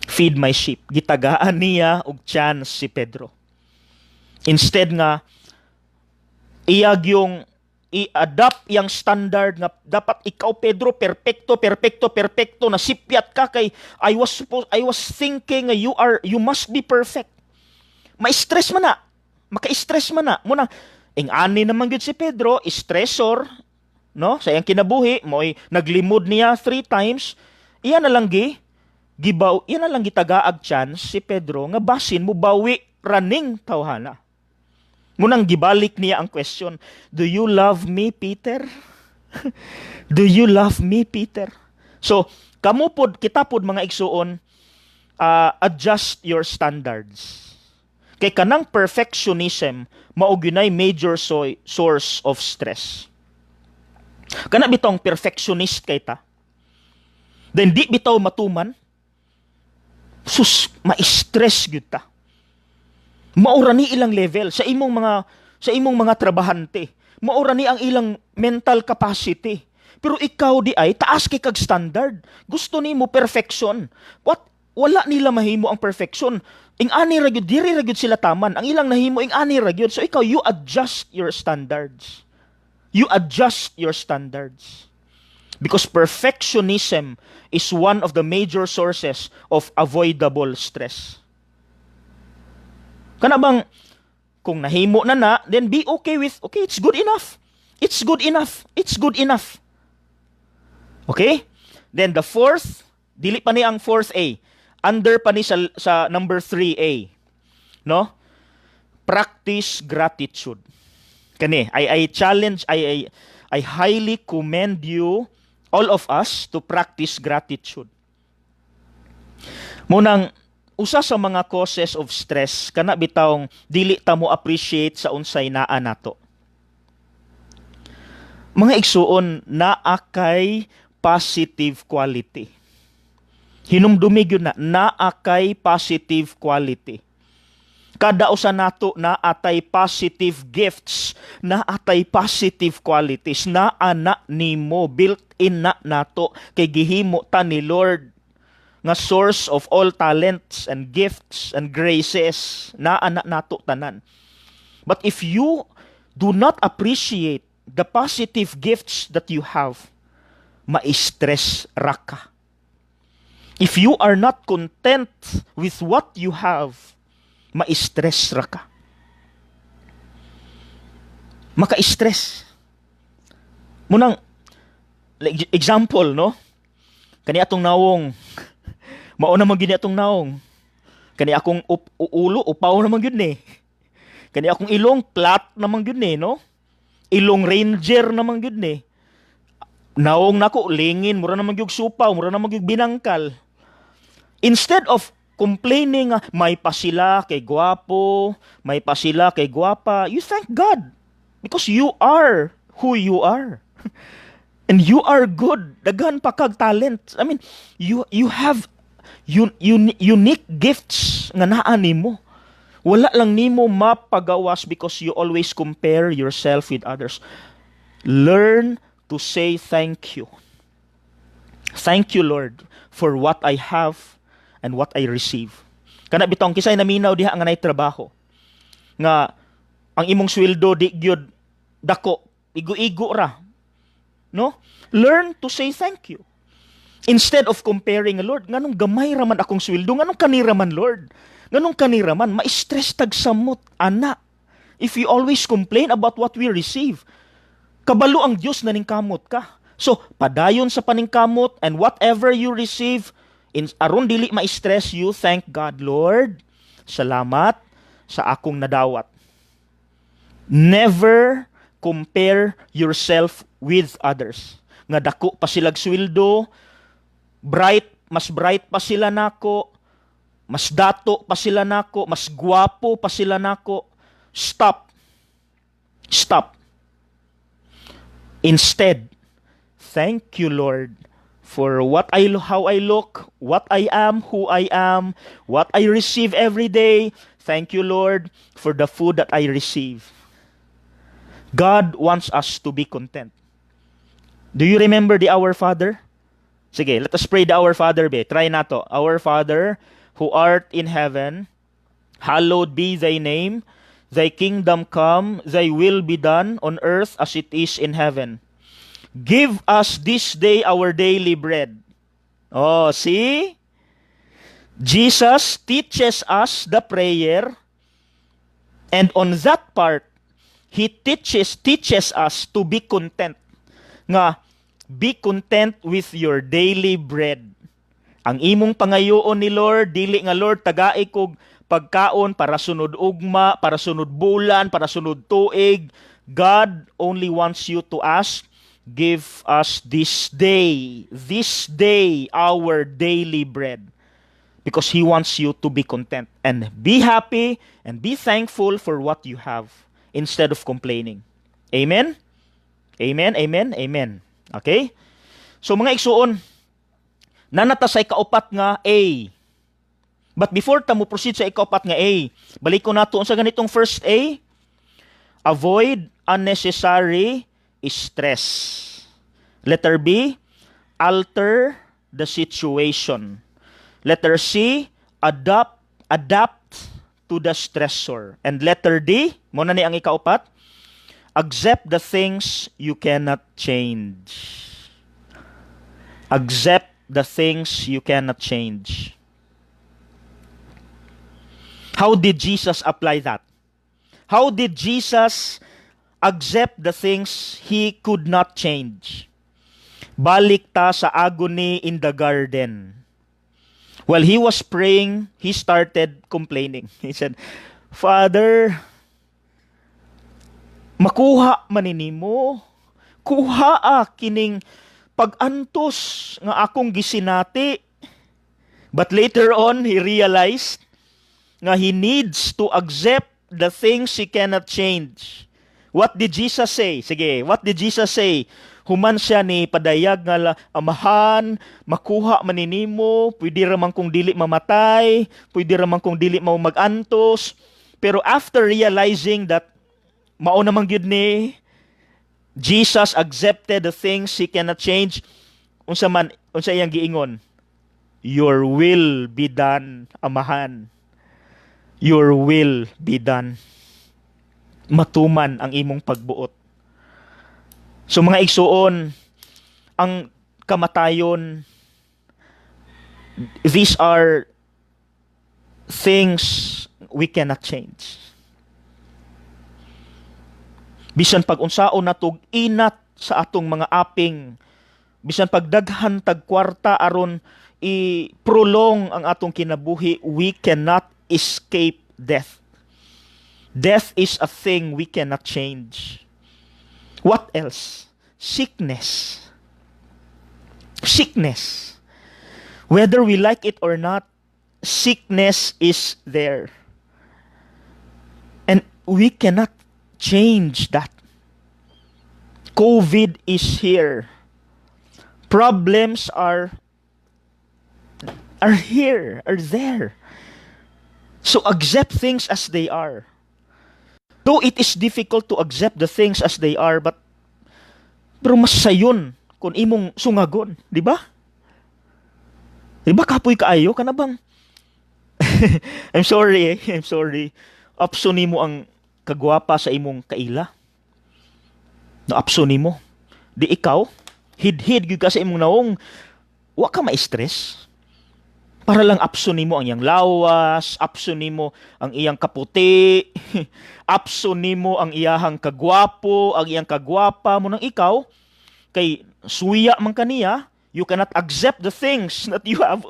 Speaker 1: Feed my sheep." Gitagaan niya og chance si Pedro. Instead nga iyag yung i-adapt yang standard nga dapat ikaw, Pedro, perpekto, perpekto, perpekto, nasipyat ka kay I was thinking nga you must be perfect. Ma-stress man na. Maka-stress man na. Muna ing-ani naman gyud si Pedro, stressor, no? Sa iyang kinabuhi, mo'y naglimod niya three times. Iya na lang gi gibaw, iya na lang gitagaag chance si Pedro nga basin mo bawi raning tawhana. Munang gibalik niya ang question, "Do you love me, Peter? Do you love me, Peter?" So, kamo pod, kita pod, mga igsuon, adjust your standards. Kay kanang perfectionism, mao gyunay major source of stress. Kana bitong perfectionist kay ta. Then di bitaw matuman, sus, ma-stress gyud ta. Maura ni ilang level sa imong mga trabahante. Maura ni ang ilang mental capacity. Pero ikaw di ay taas kay kag standard. Gusto nimo perfection. What, wala nila mahimo ang perfection. Ing ani ra gyud, diri ra gyud sila taman. Ang ilang nahimo ing ani ra gyud. So ikaw, you adjust your standards. You adjust your standards. Because perfectionism is one of the major sources of avoidable stress. Kana bang kung nahimo na na, then be okay with, okay, it's good enough. It's good enough. It's good enough. Okay? Then the fourth, dili pa ni ang fourth A. Under pa ni sa number 3A. No? Practice gratitude. Kani, I challenge, I highly commend you, all of us, to practice gratitude. Munang, usa sa mga causes of stress, kana bitawng dili ta mo appreciate sa unsay naa nato. Mga igsuon, naa kay positive quality. Hinumdumi gyud na, naa kay positive quality. Kada usa nato naatay positive gifts, naatay positive qualities, naa na nimo, built in na nato kay gihimo ta ni Lord nga source of all talents and gifts and graces, naa na nato tanan. But if you do not appreciate the positive gifts that you have, ma-stress ra ka. If you are not content with what you have, ma-stress ra ka. Maka-stress. Munang, like, example, no? Kani atong nawong, mao naman gyud ni atong nawong. Kani akong ulo, upaw naman gyud ni. Kani akong ilong, flat naman gyud ni, no? Ilong ranger naman gyud ni. Nawong nako, lingin, mura naman gyud supaw, mura naman gyud binangkal. Instead of complaining, nga, may pa sila kay gwapo, may pa sila kay gwapa, you thank God because you are who you are. And you are good. Daghan pa kag talent. I mean, you have unique gifts nga naa nimo. Wala lang nimo mapagawas because you always compare yourself with others. Learn to say thank you. Thank you, Lord, for what I have and what I receive. Kana bitong kisay naminaw diha nga nay trabaho. Nga ang imong sweldo di gyud dako, igo-igo ra. No? Learn to say thank you. Instead of comparing, "Lord, nganong gamay ra man akong sweldo, nganong kanira man, Lord? Nganong kanira man?" Ma-stress tag samot, ana. If you always complain about what we receive, kabalo ang Dios na ningkamot ka. So, padayon sa paningkamot and whatever you receive, aron dili ma-stress, you thank God, "Lord, salamat sa akong nadawat." Never compare yourself with others. Nga dako pa silag sweldo, bright, mas bright pa sila nako, mas dato pa sila nako, mas gwapo pa sila nako. Stop. Stop. Instead, thank you, Lord, for what I how I look, what I am, who I am, what I receive every day. Thank you, Lord, for the food that I receive. God wants us to be content. Do you remember the Our Father? Sige, let us pray the Our Father be. Try nato. Our Father, who art in heaven, hallowed be thy name. Thy kingdom come, thy will be done on earth as it is in heaven. Give us this day our daily bread. Oh, see? Jesus teaches us the prayer, and on that part, He teaches us to be content. Nga, be content with your daily bread. Ang imong pangayoon ni Lord, dili nga, "Lord, tagai kog pagkaon para sunod ugma, para sunod bulan, para sunod tuig." God only wants you to ask, "Give us this day, our daily bread." Because He wants you to be content and be happy and be thankful for what you have instead of complaining. Amen? Amen, amen, amen. Okay? So mga igsuon, naa na ta sa ikaupat nga A. But before ta mo proceed sa ikaupat nga A, balikon nato sa ganitong first A, avoid unnecessary stress. Letter B, alter the situation. Letter C, adapt to the stressor. And letter D, mao na ni ang ikaupat, accept the things you cannot change. Accept the things you cannot change. How did Jesus apply that? How did Jesus accept the things he could not change? Balik ta sa agony in the garden. While he was praying, he started complaining. He said, "Father, makuha man nimo. Kuhaa kining pag-antos nga akong gisinati." But later on, he realized nga he needs to accept the things he cannot change. What did Jesus say? Sige, what did Jesus say? Human siya ni padayag nga, "Amahan, makuha man nimo, pwede ra man kung dili mamatay, pwede ra man kung dili mao magantos." Pero after realizing that mao naman gyud ni, Jesus accepted the things he cannot change. Unsa man unsa iyang giingon? "Your will be done, Amahan. Your will be done." Matuman ang imong pagbuot. So mga igsuon, ang kamatayon, these are things we cannot change. Bisan pag unsaon natog inat sa atong mga aping, bisan pagdaghan tag kwarta aron i-prolong ang atong kinabuhi, we cannot escape death. Death is a thing we cannot change. What else? Sickness. Sickness. Whether we like it or not, sickness is there. And we cannot change that. COVID is here. Problems are here, are there. So accept things as they are. Though it is difficult to accept the things as they are, but pero mas sayon kung imong sungagon, di ba? Di ba kapoy kaayo kana bang, I'm sorry eh, I'm sorry. Apso nimo ang kagwapa sa imong kaila. No, apso nimo. Di ikaw, hidhid gyud ka sa imong nawong, wa ka ma-stress. Para lang apso nimo ang iyang lawas, apso nimo ang iyang kaputi, apso nimo ang iyahang kagwapo, ang iyang kagwapa mo nang ikaw kay suya man kaniya, you cannot accept the things that you have,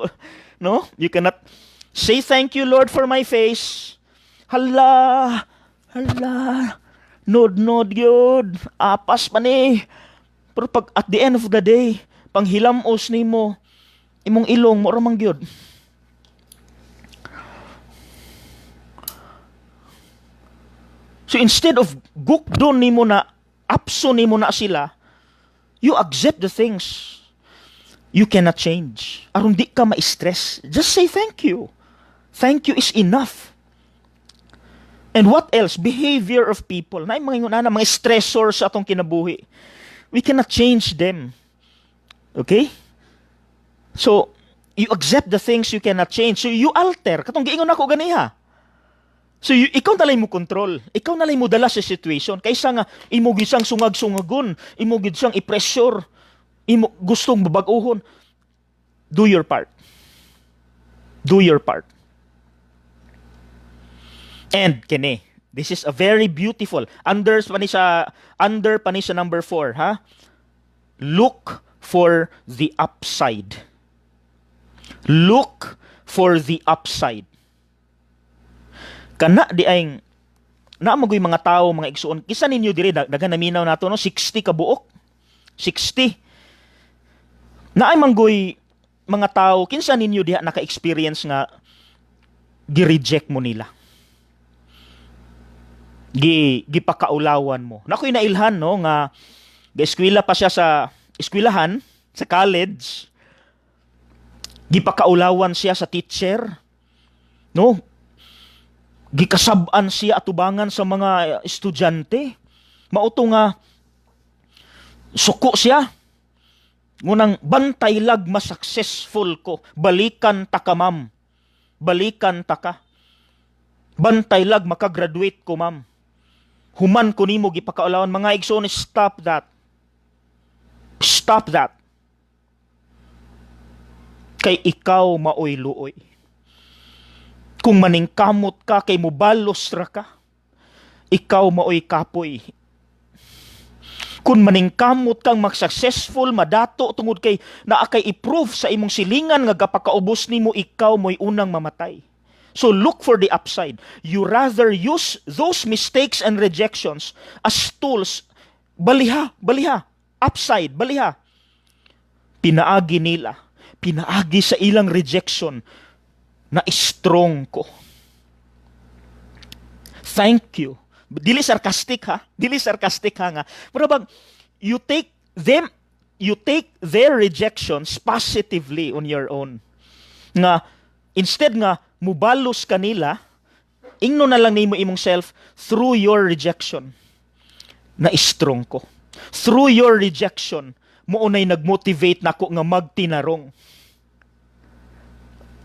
Speaker 1: no? You cannot say, "Thank you, Lord, for my face." Hala, hala, nod-nod yun, apas pa ni. Pero pag at the end of the day, panghilamos nimo, imong ilong mao ra man gyud. So instead of gukdon nimo na, apso nimo na sila, you accept the things you cannot change. Aron di ka ma-stress, just say thank you. Thank you is enough. And what else? Behavior of people. Naay mga ingon ana, mga stressors sa atong kinabuhi. We cannot change them. Okay? So, you accept the things you cannot change. So, you alter. Katong giingon ako ganiha. So, ikaw na mo control. Ikaw na mo dala sa situation. Kaysa nga, imo gid siyang sungag-sungagon. Imo gid siyang i-pressure. Imo gustong babag-ohon. Do your part. Do your part. And kini, this is a very beautiful under pa ni sa number 4, ha? Look for the upside. Look for the upside. Kana diay naa man goy mga tao, mga igsuon, kisa ninyo diri, daghan naminaw nato, no? 60 ka buok. 60. Naay man goy mga tao, kinsa ninyo diha naka-experience nga gi-reject mo nila? Gipakaulawan mo. Nakoy nailhan, no, nga gaeskwela pa siya sa eskwelahan, sa college. Gipakaulawan siya sa teacher. No? Gikasab-an siya atubangan sa mga estudyante. Mao to nga suko siya. Ngunang bantay lag mas successful ko. Balikan ta ka, ma'am. Balikan ta ka. Bantay lag makagraduate ko, ma'am. Human ko nimo gipakaulawan. Mga igsoon, stop that. Stop that. Kay ikaw maoy luoy. Kung maningkamot ka kay mubalos ra ka, ikaw maoy kapoy. Kung maningkamot kang mag-successful, madato tungod kay naa kay i-prove sa imong silingan nga gapakaubos nimo, ikaw mo'y unang mamatay. So look for the upside. You rather use those mistakes and rejections as tools. Baliha, baliha. Upside, baliha. Pinaagi nila, pinaagi sa ilang rejection, na strong ko. Thank you. Dili sarcastic, ha. Dili sarcastic ha nga. Pero bang you take their rejections positively on your own. Nga instead nga mubalos kanila, ingno na lang nimo imong self, through your rejection na strong ko. Through your rejection, mao nay nagmotivate nako nga magtinarong.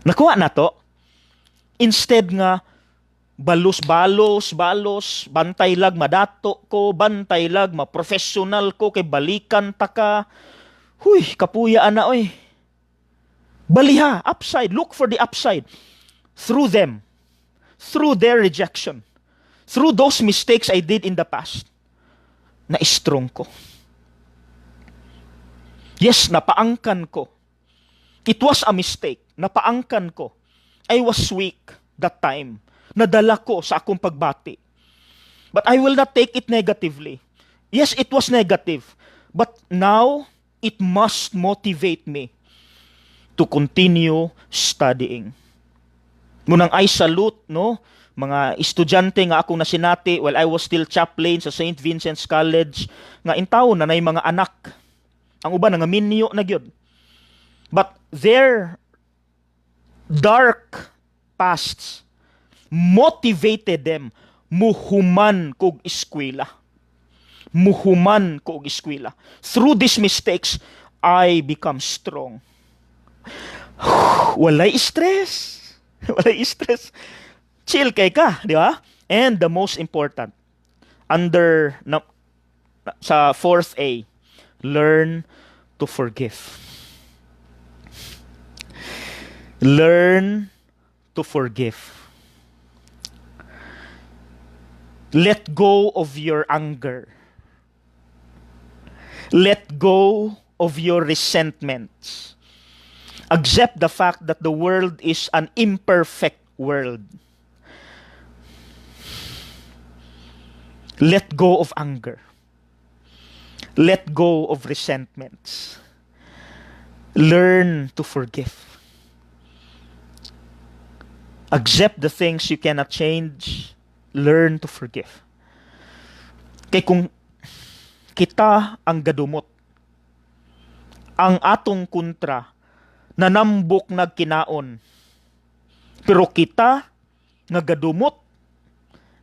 Speaker 1: Nakuha na to? Instead nga balos-balos, balos, bantay lag madato ko, bantay lag ma-professional ko kay balikan ta ka. Huy, kapuya ana oy. Baliha, upside, look for the upside. Through them, through their rejection, through those mistakes I did in the past, na strong ko. Yes, napaangkan ko. It was a mistake. Napaangkan ko. I was weak that time. Nadala ko sa akong pagbati. But I will not take it negatively. Yes, it was negative. But now, it must motivate me to continue studying. Munang I salute, no, mga estudyante nga akong nasinati while I was still chaplain sa St. Vincent's College, nga intawon na nay mga anak. Ang uban nga minyo na gyud. But their dark pasts motivated them, muhuman kog eskwela. Muhuman kog eskwela. Through these mistakes, I become strong. Walay stress. Walay stress. Chill kay ka, di ba? And the most important, under na, sa fourth A, learn to forgive. Learn to forgive. Let go of your anger. Let go of your resentments. Accept the fact that the world is an imperfect world. Let go of anger. Let go of resentments. Learn to forgive. Accept the things you cannot change. Learn to forgive. Kay kung kita ang gadumot, ang atong kontra, nanambok nagkinaon. Pero kita nga gadumot,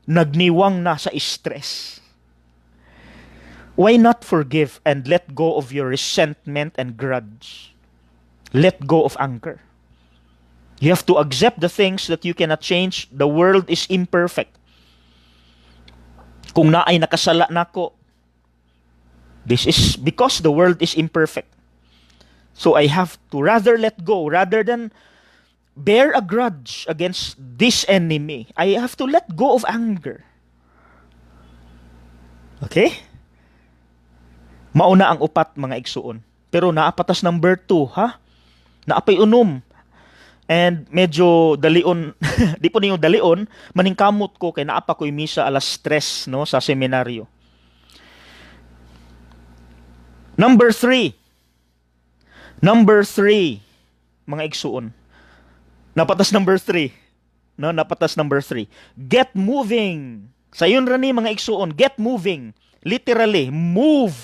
Speaker 1: Nagniwang na sa stress. Why not forgive and let go of your resentment and grudge? Let go of anger. You have to accept the things that you cannot change. The world is imperfect. Kung naay nakasala nako, this is because the world is imperfect. So I have to rather let go rather than bear a grudge against this enemy. I have to let go of anger. Okay? Mauna ang upat, mga igsuon. Pero naa pa tas number 2, ha? Naa pay unom. And medyo dalion, di po ninyo dalion, maningkamot ko kay naa pa ko'y misa alas 3, no, sa seminaryo. Number 3. Number 3, mga igsuon. Naa pa tas number 3. No, naa pa tas number 3. Get moving. Sayon ra ni, mga igsuon, get moving. Literally, move.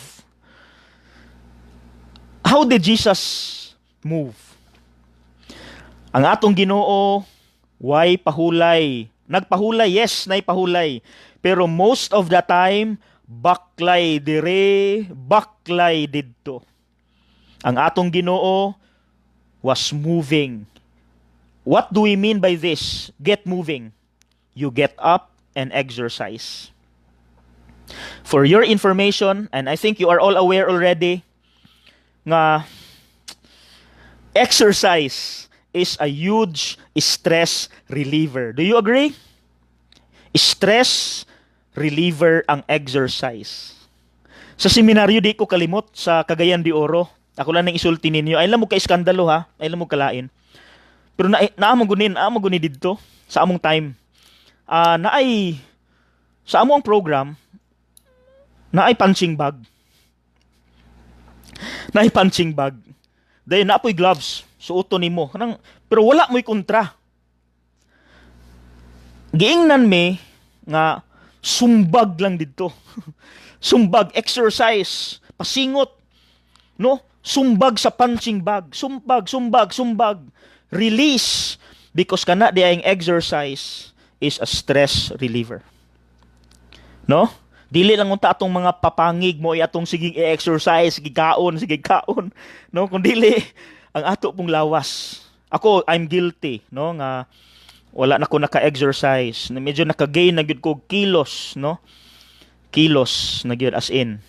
Speaker 1: How did Jesus move? Ang atong Ginoo, way pahulay. Nagpahulay, yes, nay pahulay. Pero most of the time, baklay dire, baklay didto. Ang atong Ginoo was moving. What do we mean by this? Get moving. You get up and exercise. For your information, and I think you are all aware already, nga exercise is a huge stress reliever. Do you agree? Stress reliever ang exercise. Sa seminaryo, di ko kalimot sa Cagayan de Oro. Ako lang nang isulti ninyo. Ay lang mo ka iskandalo ha. Ay lang mo kalain. Pero na naamo gunin, naamo guni didto sa among time. Naay sa among program naay punching bag. Naay punching bag. Dayon naa poy gloves suoton nimo. Kanang pero wala mo'y kontra. Giingnan mi nga sumbag lang didto. Sumbag, exercise, pasingot. No? Sumbag sa punching bag. Sumbag, sumbag, sumbag. Release because kana di ang exercise is a stress reliever. No? Dili lang unta atong mga papangig mo atong sige i-exercise, sige kaon, sige kaon, no? Kung dili ang ato pong lawas. Ako, I'm guilty, no, nga wala na ko naka-exercise. Na medyo naka-gain na gyud ko kilos, no? Kilos na gyud as in.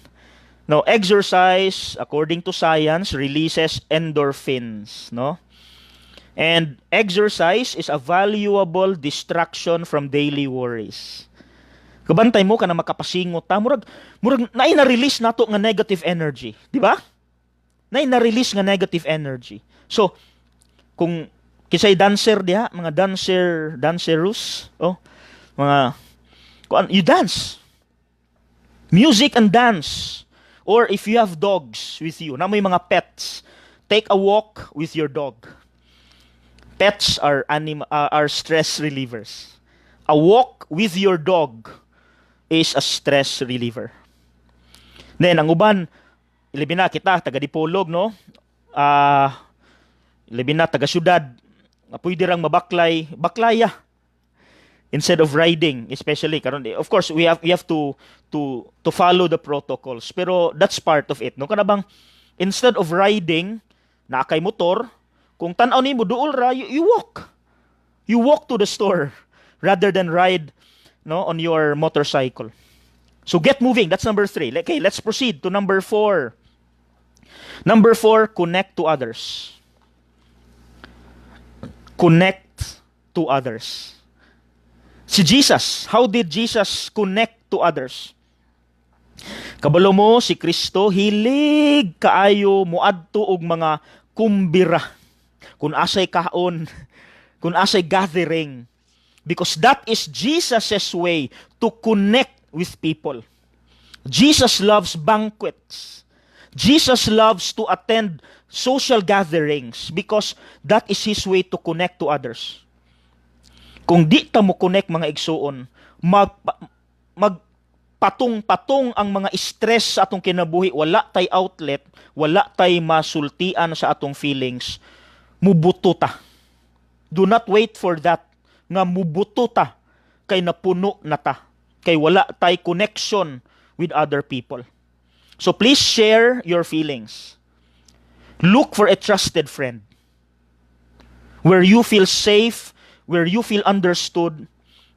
Speaker 1: No, exercise according to science releases endorphins, no? And exercise is a valuable distraction from daily worries. Kabantay mo ka na makapasingot ta, murag naay na-release nato nga negative energy, di ba? Naay na-release nga negative energy. So, kung kisay dancer diha, mga dancer, dancerus, oh, mga kuan, you dance. Music and dance. Or if you have dogs with you, naa moy mga pets, take a walk with your dog. Pets are stress relievers. A walk with your dog is a stress reliever. Then ang uban, ilabi na kita taga Dipolog, no? Ilabi na taga syudad, nga pwede rang mabaklay, baklaya instead of riding, especially karon. Of course, we have to follow the protocols, pero that's part of it, no? Kana bang instead of riding na kay motor, kung tan-aw nimo duol ra, you walk. You walk to the store rather than ride, no, on your motorcycle. So get moving. That's number 3. Okay, let's proceed to number 4. Number 4, connect to others. Connect to others. Si Jesus, how did Jesus connect to others? Kabalo mo si Kristo hilig kaayo moadto og mga kumbira. Kung asay kaon, kung asay gathering. Because that is Jesus' way to connect with people. Jesus loves banquets. Jesus loves to attend social gatherings because that is his way to connect to others. Kung di ta mo connect, mga igsuon, magpatong-patong ang mga stress sa atong kinabuhi, wala tay outlet, wala tay masultian sa atong feelings, mubuto ta. Do not wait for that nga mubuto ta. Kay napuno na ta. Kay wala tay connection with other people. So please share your feelings. Look for a trusted friend where you feel safe, where you feel understood.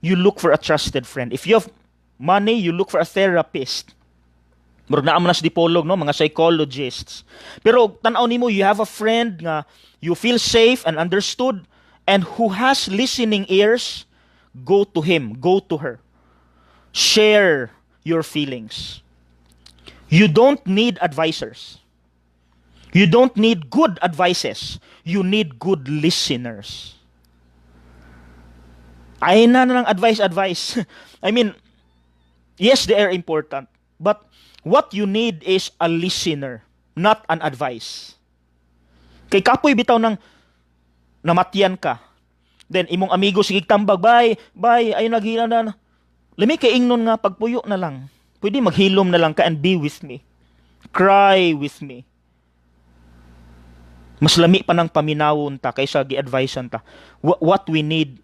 Speaker 1: You look for a trusted friend. If you have money, you look for a therapist. Murag naa man na sa Dipolog, no, mga psychologists. Pero tan-aw nimo, you have a friend nga you feel safe and understood and who has listening ears, go to him, go to her. Share your feelings. You don't need advisors. You don't need good advices. You need good listeners. Ay na na ng advice, advice. I mean, yes, they are important. But what you need is a listener, not an advice. Kay kapoy bitaw ng namatyan ka. Then imong amigo sige tambag, "Bay, bay, ay naghila na." Lami kay ingnon nga pagpuyo na lang. Pwede maghilom na lang ka and be with me. Cry with me. Mas lami pa ng paminawon ta kaysa gi-advisean ta. What we need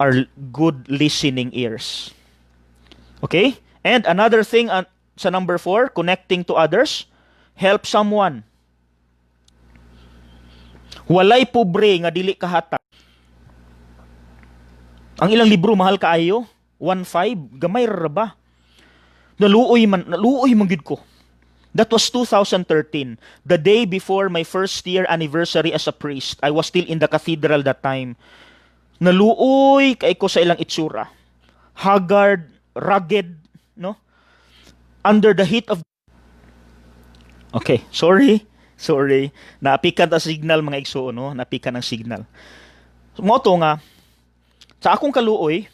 Speaker 1: are good listening ears. Okay? And another thing sa number 4, connecting to others, help someone. Walay pobre nga dili kahatag. Ang ilang libro mahal kaayo, 1.5, gamay ra ba? Naluoy man, naluoy man gyud ko. That was 2013, the day before my first year anniversary as a priest. I was still in the cathedral that time. Naluoy kay ko sa ilang itsura. Haggard, rugged, no? Under the heat of. Okay, sorry. Sorry. Naapikan ang signal, mga igsuon, no? Naapikan ang signal. Mao to nga sa akong kaluoy,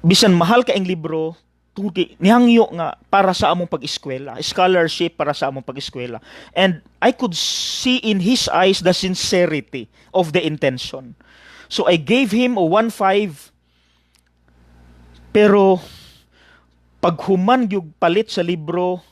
Speaker 1: bisan mahal ka ang libro, tugi nihangyo nga para sa among pag-eskwela, scholarship para sa among pag-eskwela. And I could see in his eyes the sincerity of the intention. So I gave him a 1.5, pero paghuman gyud palit sa libro,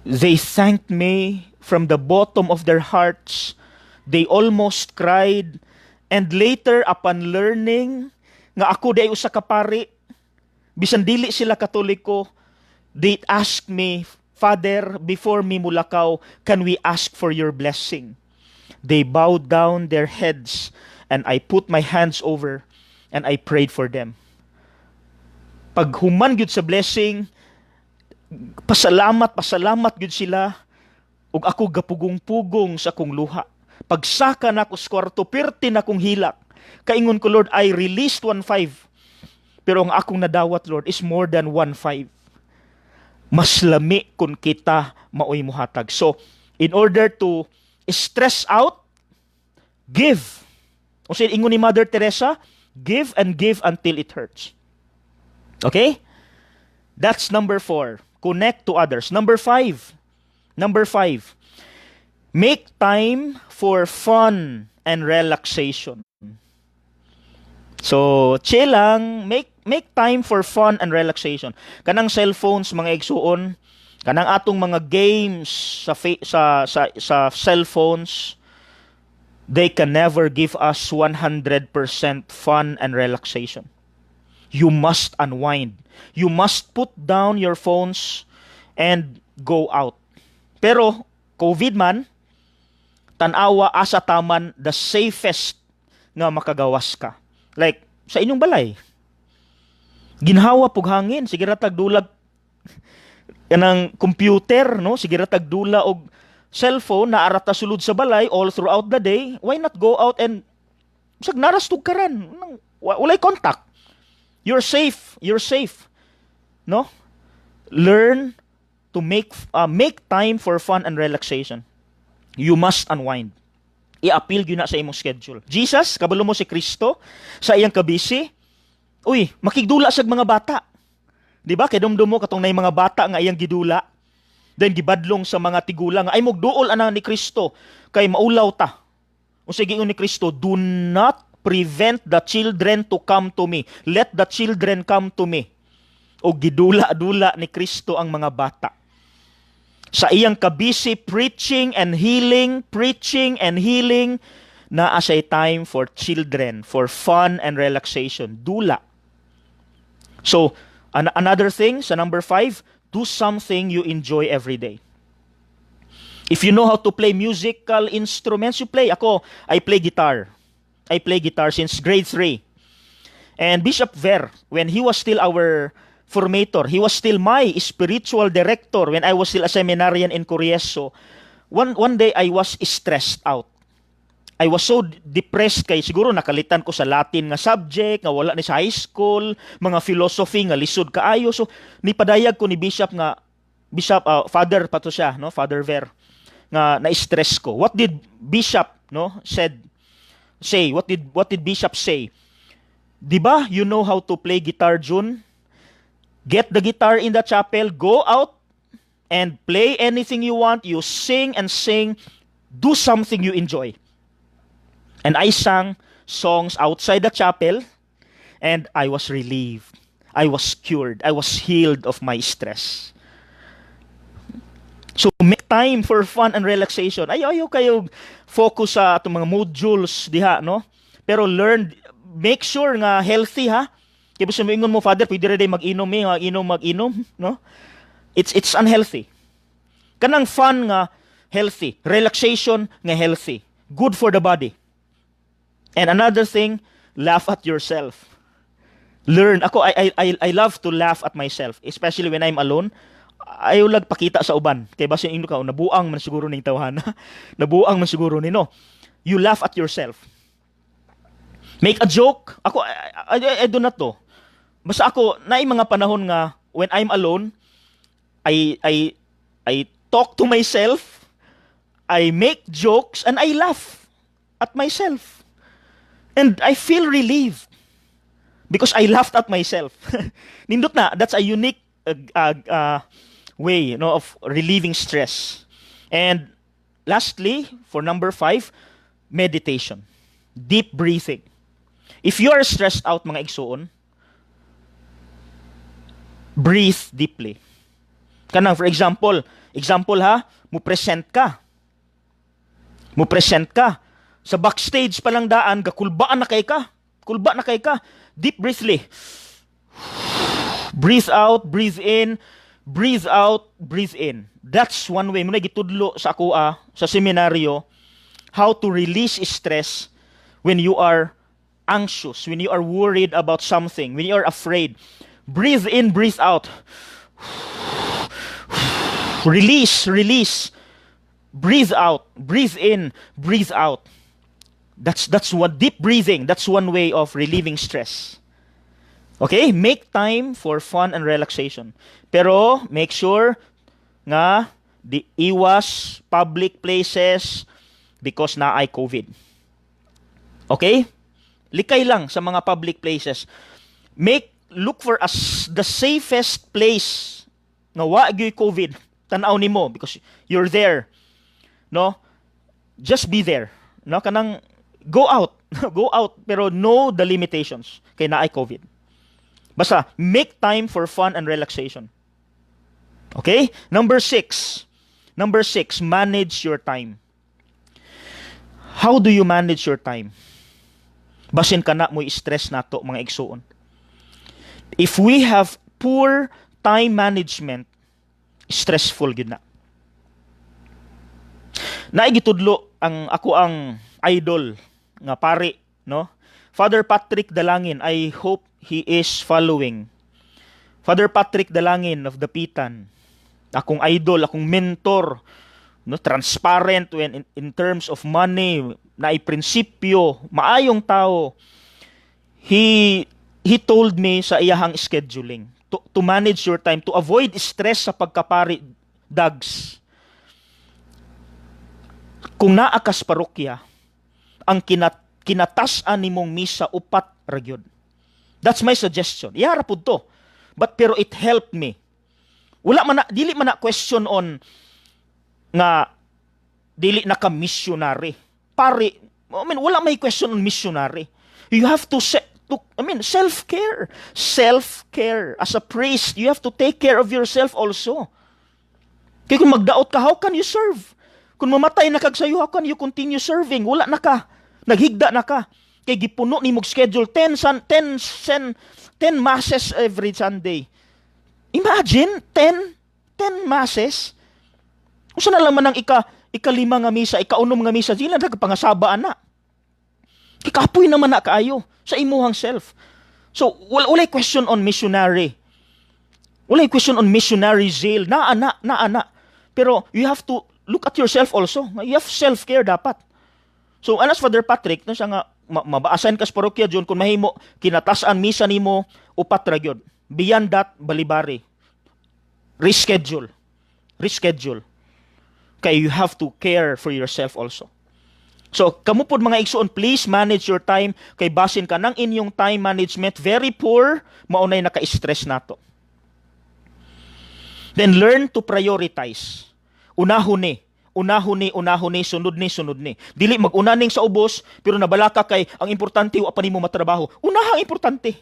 Speaker 1: they thanked me from the bottom of their hearts. They almost cried. And later, upon learning nga ako diay usa ka pari, bisan dili sila Katoliko, they asked me, "Father, before me mulakaw, can we ask for your blessing?" They bowed down their heads and I put my hands over and I prayed for them. Paghuman gyud sa blessing, pasalamat, pasalamat gyud sila ug ako gapugong-pugong sa akong luha. Pagsaka nako sa kwarto, pirti na kong hilak. Kaingon ko, "Lord, I released 1.5. Pero ang akong nadawat, Lord, is more than 1.5." Mas lami kung kita maoy muhatag. So, in order to stress out, give. O sa ingon ni Mother Teresa, "Give and give until it hurts." Okay? That's number 4. Connect to others. Number 5. Number 5. Make time for fun and relaxation. So, chill lang, make time for fun and relaxation. Kanang cellphones, mga igsuon, kanang atong mga games sa fa- sa sa sa cellphones, they can never give us 100% fun and relaxation. You must unwind. You must put down your phones and go out. Pero COVID man, tan-awa asa taman the safest nga makagawas ka. Like sa inyong balay. Ginhawa pug hangin, sige ra tag dulag kanang computer, no? Sige ra tag dula og cellphone, naa ra ta sulod sa balay all throughout the day. Why not go out and sag naras tugkaran? Walay contact. You're safe. You're safe. No? Learn to make time for fun and relaxation. You must unwind. I-appeal gyud na sa imong schedule. Jesus, kabalo mo si Kristo sa iyang kabisi. Uy, makigdula sa mga bata. Di ba? Kay dumdum mo katong nay mga bata nga iyang gidula. Then gibadlong sa mga tigulang nga ay mugduol ana ni Kristo kay maulaw ta. Unsa giingon ni Kristo? "Do not prevent the children to come to me. Let the children come to me." O gidula-dula ni Kristo ang mga bata. Sa iyang kabisi preaching and healing, Naa say time for children, for fun and relaxation. Dula. So, another thing, sa number 5, do something you enjoy every day. If you know how to play musical instruments, you play. Ako, I play guitar. I play guitar since grade 3. And Bishop Ver, when he was still our formator, he was still my spiritual director when I was still a seminarian in Coriezo. One day, I was stressed out. I was so depressed kay siguro nakalitan ko sa Latin nga subject nga wala ni sa high school, mga philosophy nga lisod kaayo. So nipadayag ko ni Bishop nga, Bishop, Father pa to siya, no, Father Ver, nga na-stress ko. What did Bishop, no, said say? What did Bishop say? "Di ba you know how to play guitar, June? Get the guitar in the chapel, go out and play anything you want. You sing and sing. Do something you enjoy." And I sang songs outside the chapel and I was relieved. I was cured. I was healed of my stress. So make time for fun and relaxation. Ayaw kayo focus sa atong mga modules diha, no? Pero learn, make sure nga healthy ha. Kay bisan moingon mo, "Father, pwede ra day mag-inom eh, mag-inom, mag-inom," no? It's unhealthy. Kanang fun nga healthy, relaxation nga healthy, good for the body. And another thing, laugh at yourself. Learn. Ako, I love to laugh at myself, especially when I'm alone. Ayaw lag pakita sa uban. Kay basin ingno ka, "Oh, nabuang man siguro ning tawhana. Nabuang man siguro ni," no. You laugh at yourself. Make a joke. Ako, I do not to. Basta ako, naay mga panahon nga, when I'm alone, I talk to myself, I make jokes, and I laugh at myself. And I feel relieved because I laughed at myself. Nindot na, that's a unique way, of relieving stress. And lastly, for number 5, meditation. Deep breathing. If you are stressed out, mga igsuon, breathe deeply. Kanang for example, example ha, mo present ka. Mo present ka. Sa backstage pa lang daan, gakulbaan na kay ka. Kulba na kay ka. Deep breathly. Breathe out, breathe in, breathe out, breathe in. That's one way. Mao na gitudlo sa ako sa seminaryo how to release stress when you are anxious, when you are worried about something, when you are afraid. Breathe in, breathe out. Release, release. Breathe out, breathe in, breathe out. That's what deep breathing. That's one way of relieving stress. Okay? Make time for fun and relaxation. Pero make sure nga di iwas public places because naay COVID. Okay? Likay lang sa mga public places. Make look for as the safest place nga wa gyoy COVID. Tan-aw nimo because you're there. No? Just be there. No, kanang go out. Go out pero know the limitations kay naay COVID. Basta make time for fun and relaxation. Okay? Number 6. Number 6, manage your time. How do you manage your time? Basin kana mo stress nato, mga igsuon. If we have poor time management, stressful gyud na. Naay gitudlo ang ako ang idol nga pari, no? Father Patrick Dalangin, I hope he is following. Father Patrick Dalangin of Dapitan, akong idol, akong mentor, no, transparent when in terms of money, naay prinsipyo, maayong tao. He told me sa iyahang scheduling to manage your time, to avoid stress sa pagkapari, dags. Kung naa kas parokya, ang kinatas-an nimong misa upat ra gyud. That's my suggestion. Iyara pud to. But pero it helped me. Wala man na, dili man na question on nga dili na ka missionary. Pare, I mean, wala may question on missionary. You have to set to, I mean, self-care. Self-care. As a priest, you have to take care of yourself also. Kaya kung magdaot ka, how can you serve? Kung mamatay na kag sayo, how can you continue serving? Wala na ka. Naghigda na ka. Kay gipuno nimo schedule 10 san 10 sen 10 masses every Sunday. Imagine 10 10 masses. Usa na lang man ang ikalima nga misa, ikaunom nga misa, dili na pangasabaan na. Kikapoy naman na kaayo sa imuhang self. So, walay question on missionary. Walay question on missionary zeal. Naa na, naa na. Pero you have to look at yourself also. You have self-care dapat. So, anas Father Patrick, na siya nga, mabaasan ka sa parokya dyan, kung mahimo, kinatas-an misa nimo, upat ra gyud. Beyond that, balibari. Reschedule. Reschedule. Kay you have to care for yourself also. So, kamo pod, mga igsuon, please manage your time kay basin ka ng inyong time management very poor, maunay naka-stress nato. Then learn to prioritize. Unahon ni, unahon ni, unahon ni, sunod ni, sunod ni. Dili mag-una ning sa ubos, pero nabalaka kay ang importante wa pa nimo matrabaho. Unaha ang importante.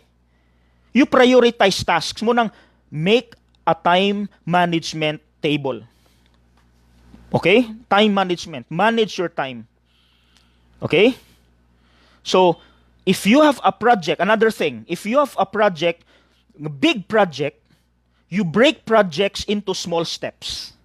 Speaker 1: You prioritize tasks mo nang make a time management table. Okay? Time management. Manage your time. Okay? So, if you have a project, another thing, if you have a project, a big project, you break projects into small steps.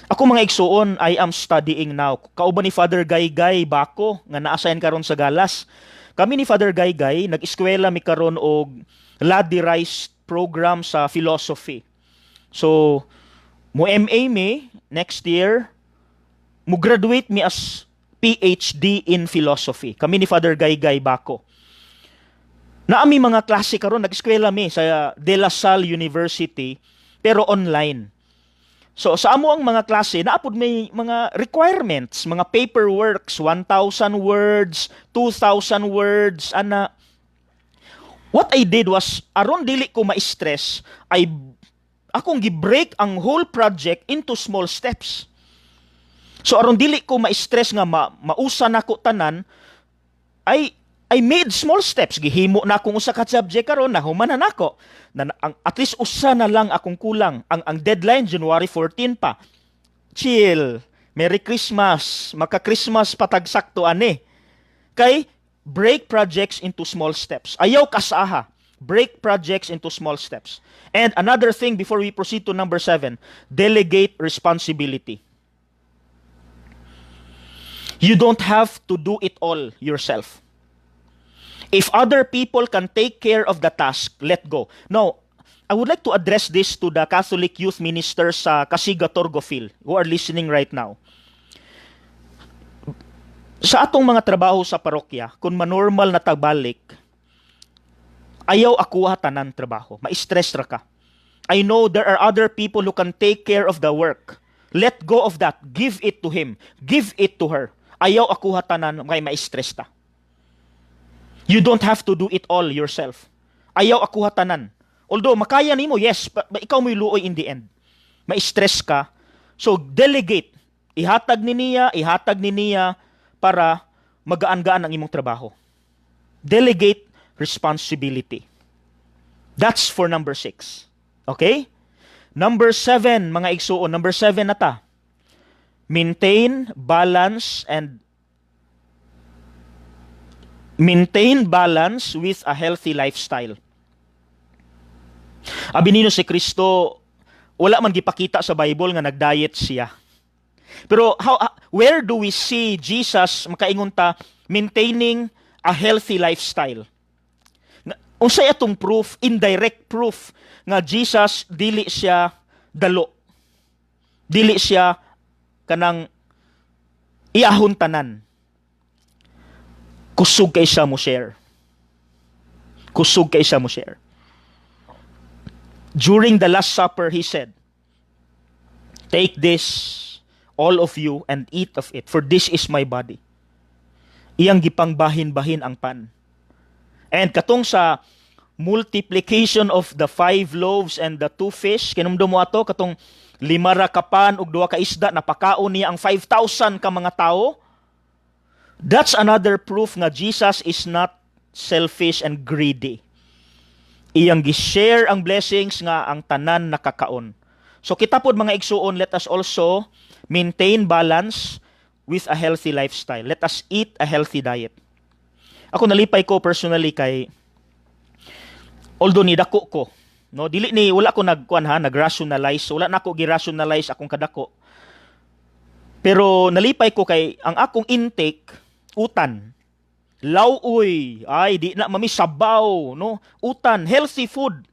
Speaker 1: Ako, mga igsuon, I am studying now. Kauban ni Father Guy Bako nga na-assign karon sa Galas. Kami ni Father Guy, nag-eskwela mi karon og ladderized program sa philosophy. So, mo MA mi next year, mo graduate mi as PhD in philosophy. Kami ni Father Guy Bako. Naami mga klase karon, nag-eskwela mi sa De La Salle University pero online. So sa amo ang mga klase, naapod may mga requirements, mga paperworks, 1,000 words, 2,000 words, ana. What I did was, aron dili ko ma-stress, ay akong gi-break ang whole project into small steps. So aron dili ko ma-stress nga mausa nako tanan, I made small steps. Gihimo na akong usa ka subject karon, nahuman na nako. At least usa na lang akong kulang. Ang deadline January 14 pa. Chill. Merry Christmas. Maka-Christmas patag sakto ani. Kay break projects into small steps. Ayaw kasaha. Break projects into small steps. And another thing before we proceed to number 7, delegate responsibility. You don't have to do it all yourself. If other people can take care of the task, let go. Now, I would like to address this to the Catholic youth ministers sa Kasiga Torgofil who are listening right now. Sa atong mga trabaho sa parokya, kung manormal na tagbalik, ayaw akuha tanan trabaho. Ma-stress ra ka. I know there are other people who can take care of the work. Let go of that. Give it to him. Give it to her. Ayaw akuha tanan kay ma-stress ta. You don't have to do it all yourself. Ayaw akuha tanan. Although makaya nimo, yes, but ikaw mo'y luoy in the end. Ma-stress ka. So delegate. Ihatag ni niya, ihatag ni niya para magaan-gaan ang imong trabaho. Delegate responsibility. That's for number 6. Okay? Number 7, mga igsuon, number 7 na ta. Maintain balance with a healthy lifestyle. Abi nino si Kristo, wala man gipakita sa Bible nga nag-diet siya. Pero where do we see Jesus, makaingon ta, maintaining a healthy lifestyle? Unsay atong proof, indirect proof nga Jesus dili siya dalo? Dili siya kanang iahon tanan. Kusog kay siya mo share. Kusog kay siya mo share. During the Last Supper, he said, "Take this, all of you, and eat of it, for this is my body." Iyang gipangbahin-bahin ang pan. And katong sa multiplication of the five loaves and the two fish, kinumdum mo ato, katong lima ra ka pan ug duha ka isda, napakaon niya ang 5,000 ka mga tao. That's another proof nga Jesus is not selfish and greedy. Iyang gi-share ang blessings nga ang tanan nakakaon. So kita pod, mga igsuon, let us also maintain balance with a healthy lifestyle. Let us eat a healthy diet. Ako, nalipay ko personally kay although ni dako ko, no, dili ni wala ko nagkuan ha, nag-rationalize, wala na ako gi-rationalize akong kadako. Pero nalipay ko kay ang akong intake, utan. Law-oy, ay di na mami sabaw, no? Utan, healthy food.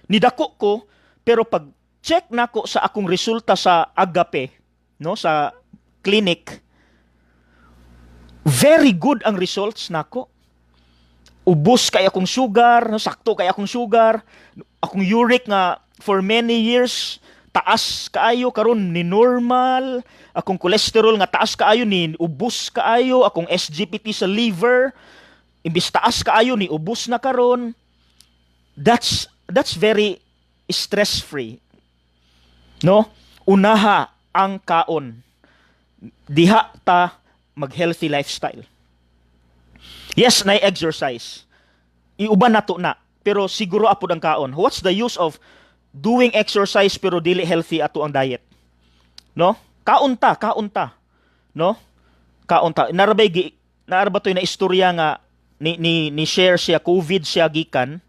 Speaker 1: Nidako ko, pero pag check nako sa akong resulta sa Agape, no, sa clinic, very good ang results nako. Ubos kay akong sugar, no, sakto kay akong sugar, akong uric nga for many years taas kaayo, karon ni normal, akong cholesterol nga taas kaayo, ni ubos kaayo, akong SGPT sa liver imbis taas kaayo, ni ubos na karon. That's very stress free, no? Unaha ang kaon, diha ta mag healthy lifestyle. Yes, na exercise, iuban nato na, pero siguro apod ang kaon. What's the use of doing exercise pero dili healthy ato ang diet, no? Kaon ta, kaon ta, no? Kaon ta. Narabay gi naara ba to'y na istorya nga ni share siya, COVID siya gikan.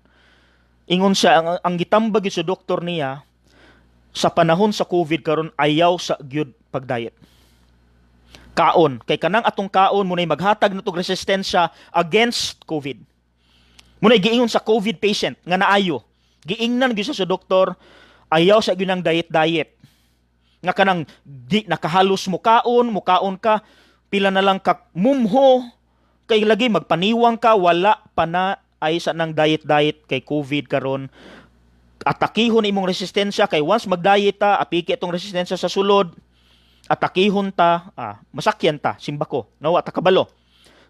Speaker 1: Ingon siya, ang gitambag gyud sa doktor niya sa panahon sa COVID karon, ayaw sa gyud pag-diet. Kaon kay kanang atong kaon mo maghatag natog resistensya against COVID. Muna'y giingon sa COVID patient nga naayo. Giingnan gyud siya sa doktor, ayaw sa gyud ng diet diet. Nga kanang di nakahalos mo kaon, mukaon ka pila na lang ka mumho kay lagi magpaniwang ka, wala pa na ay sa nang diet diet kay COVID karon atakihon imong resistensya, kay once mag-diet ta, apiki itong resistensya sa sulod, atakihon ta, masakyan ta, simbako, nawa ta kabalo.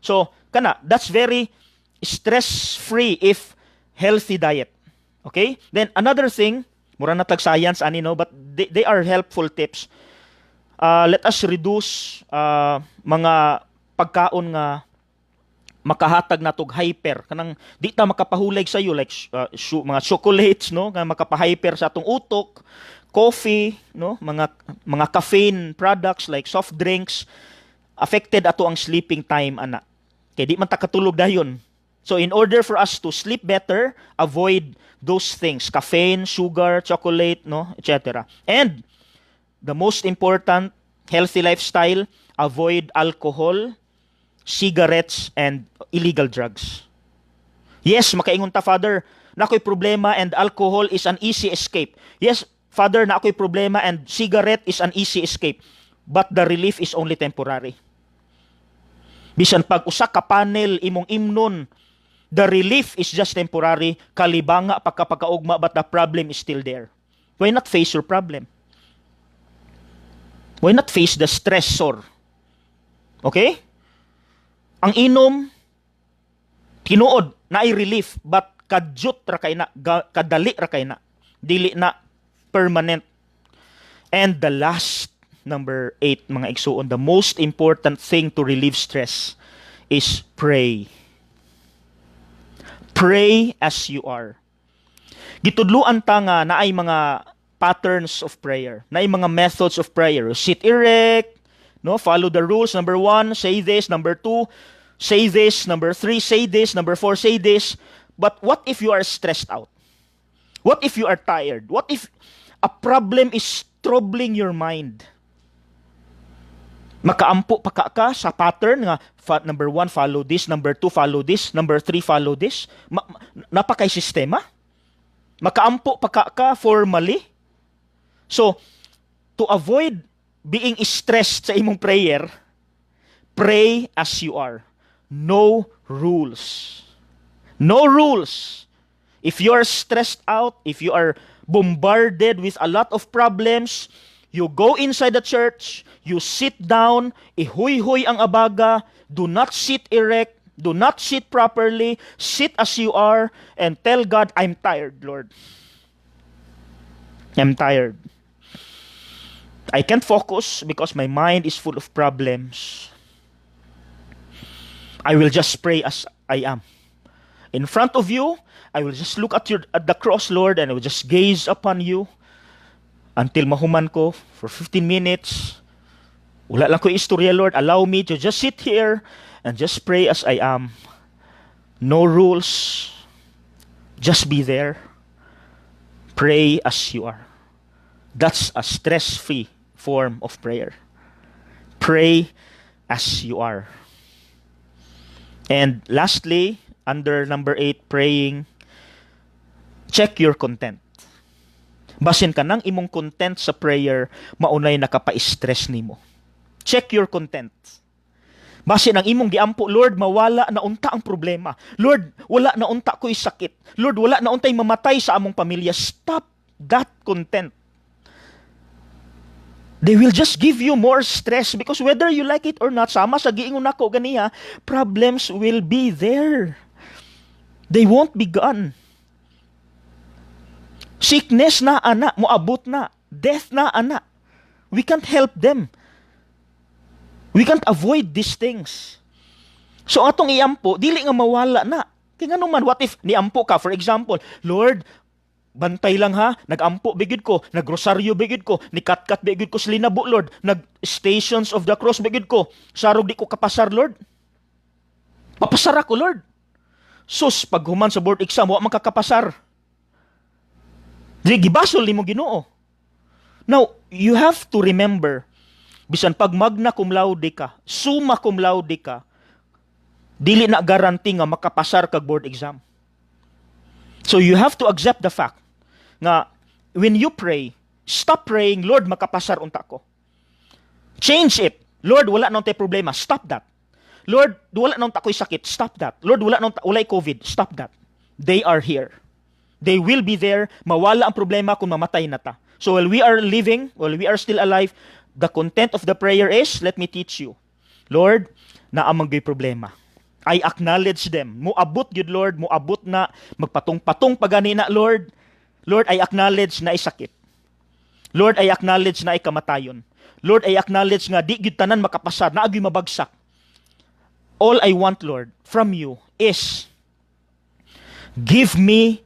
Speaker 1: So kana, that's very stress free if healthy diet. Okay? Then another thing, mura na tag science ani, no, but they are helpful tips. Let us reduce mga pagkaon nga makahatag natog hyper, kanang di ta makapahulag sa iyo, like mga chocolates, no, nga makapa-hyper sa atong utok, coffee, no, mga caffeine products like soft drinks. Affected ato ang sleeping time ana kay di man ta katulog dayon. So in order for us to sleep better, avoid those things: caffeine, sugar, chocolate, no, etc. And the most important healthy lifestyle, avoid alcohol, cigarettes, and illegal drugs. Yes, makaingon ta, "Father, na ako'y problema and alcohol is an easy escape." Yes, Father, na ako'y problema and cigarette is an easy escape. But the relief is only temporary. Bisan pag usa ka panel imong imnon, the relief is just temporary, kalibanga pagkapagkaugma, but the problem is still there. Why not face your problem? Why not face the stressor? Okay? Ang inom, tinuod, naay relief, but kadyot ra kay na, kadali ra kay na. Dili na permanent. And the last, number 8, mga igsuon, the most important thing to relieve stress is pray. Pray as you are. Gitudluan ta nga naay mga patterns of prayer, naay mga methods of prayer. Sit erect, no? Follow the rules. Number 1, say this. Number 2, say this. Number 3, say this. Number 4, say this. But what if you are stressed out? What if you are tired? What if a problem is troubling your mind? Makaampo pa ka sa pattern nga number 1, follow this, number 2, follow this, number 3, follow this? Napakay sistema? Makaampo pa ka formally? So, to avoid being stressed sa imong prayer, pray as you are. No rules. No rules. If you are stressed out, if you are bombarded with a lot of problems, you go inside the church, you sit down, ihuyhoy ang abaga, do not sit erect, do not sit properly, sit as you are, and tell God, "I'm tired, Lord. I'm tired. I can't focus because my mind is full of problems. I will just pray as I am. In front of you, I will just look at the cross, Lord, and I will just gaze upon you until mahuman ko for 15 minutes. Wala lang ko istorya, Lord. Allow me to just sit here and just pray as I am. No rules. Just be there. Pray as you are. That's a stress-free form of prayer. Pray as you are. And lastly, under number 8, praying, check your content. Basin kanang imong content sa prayer, maunay nakapa-stress nimo. Check your content. Basin ang imong giampo, "Lord, mawala na unta ang problema. Lord, wala na unta ko'y sakit. Lord, wala na untay mamatay sa among pamilya." Stop that content. They will just give you more stress because whether you like it or not, sama sa giingon nako ganiha, problems will be there. They won't be gone. Sickness na ana, moabot na. Death na ana. We can't help them. We can't avoid these things. So atong iampo, dili nga mawala na. Kaya nga man, what if niampo ka, for example, "Lord, bantay lang ha, nagampo ba gyud ko, nagrosaryo ba gyud ko, nikatkat ba gyud ko sa linabo, Lord, nag Stations of the Cross ba gyud ko, sarog di ko kapasar, Lord. Papasar ako, Lord." Sus, paghuman sa board exam, wa man ka kapasar. Di gibasol nimo Ginoo. Now, you have to remember, bisan pag magna cum laude ka, summa cum laude ka, dili na guarantee nga makapasar kag board exam. So you have to accept the fact nga when you pray, stop praying, "Lord, makapasar unta ko." Change it. "Lord, wala na untay problema." Stop that. "Lord, wala na unta ko'y sakit." Stop that. "Lord, wala na unta, walay COVID." Stop that. They are here. They will be there. Mawala ang problema kung mamatay na ta. So while we are living, while we are still alive, the content of the prayer is, let me teach you. "Lord, naa man gyud problema. I acknowledge them. Muabot gyud, Lord, muabot na, magpatong-patong pa gani na, Lord. Lord, I acknowledge naay sakit. Lord, I acknowledge naay kamatayon. Lord, I acknowledge nga di gyud tanan makapasar, naa gyud mabagsak. All I want, Lord, from you is give me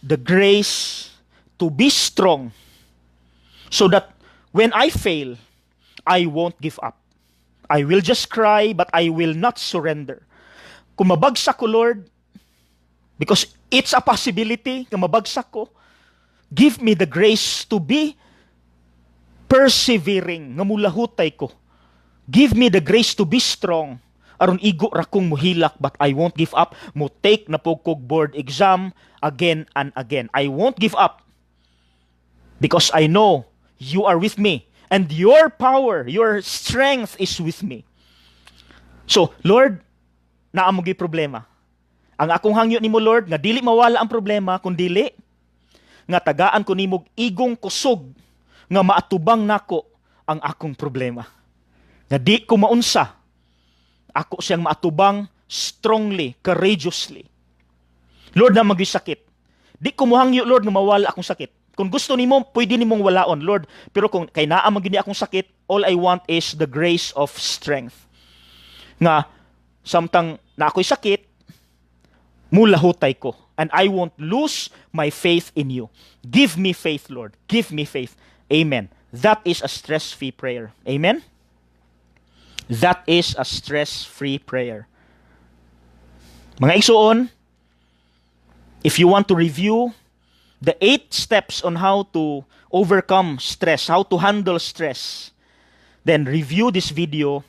Speaker 1: the grace to be strong so that when I fail, I won't give up. I will just cry, but I will not surrender. Kung mabagsak ko, Lord, because it's a possibility nga mabagsak ko, give me the grace to be persevering, nga mulahutay ko. Give me the grace to be strong aron igo ra kong muhilak, but I won't give up. Mo take na pud kog board exam again and again. I won't give up because I know you are with me and your power, your strength is with me. So, Lord, naa man gyud problema. Ang akong hangyo nimo, Lord, nga dili mawala ang problema, kun dili nga tagaan ko nimo igong kusog nga maatubang nako ang akong problema. Nga di ko maunsa, ako siyang maatubang strongly, courageously. Lord, naa man gyud sakit. Di ko muhangyo, Lord, nga mawala akong sakit. Kung gusto nimo, pwede nimong walaon, Lord. Pero kung kay naa man gyud ni akong sakit, all I want is the grace of strength. Nga samtang naa ako'y sakit, mulahutay ko. And I won't lose my faith in you. Give me faith, Lord. Give me faith. Amen." That is a stress-free prayer. Amen? That is a stress-free prayer. Mga igsuon, if you want to review the eight steps on how to overcome stress, how to handle stress, then review this video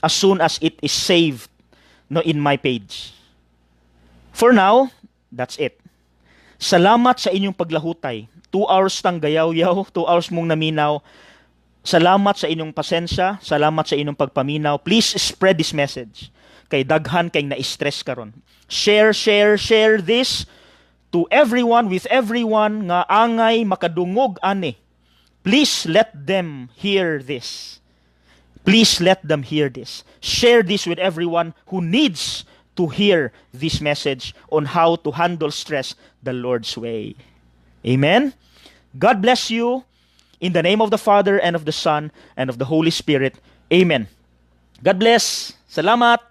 Speaker 1: as soon as it is saved, no, in my page. For now, that's it. Salamat sa inyong paglahutay. 2 hours tang gayaw-yaw, 2 hours mong naminaw. Salamat sa inyong pasensya, salamat sa inyong pagpaminaw. Please spread this message. Kay daghan kay na-stress karon. Share, share, share this to everyone, with everyone nga angay makadungog ani. Please let them hear this. Please let them hear this. Share this with everyone who needs to hear this message on how to handle stress the Lord's way. Amen. God bless you. In the name of the Father and of the Son and of the Holy Spirit. Amen. God bless. Salamat.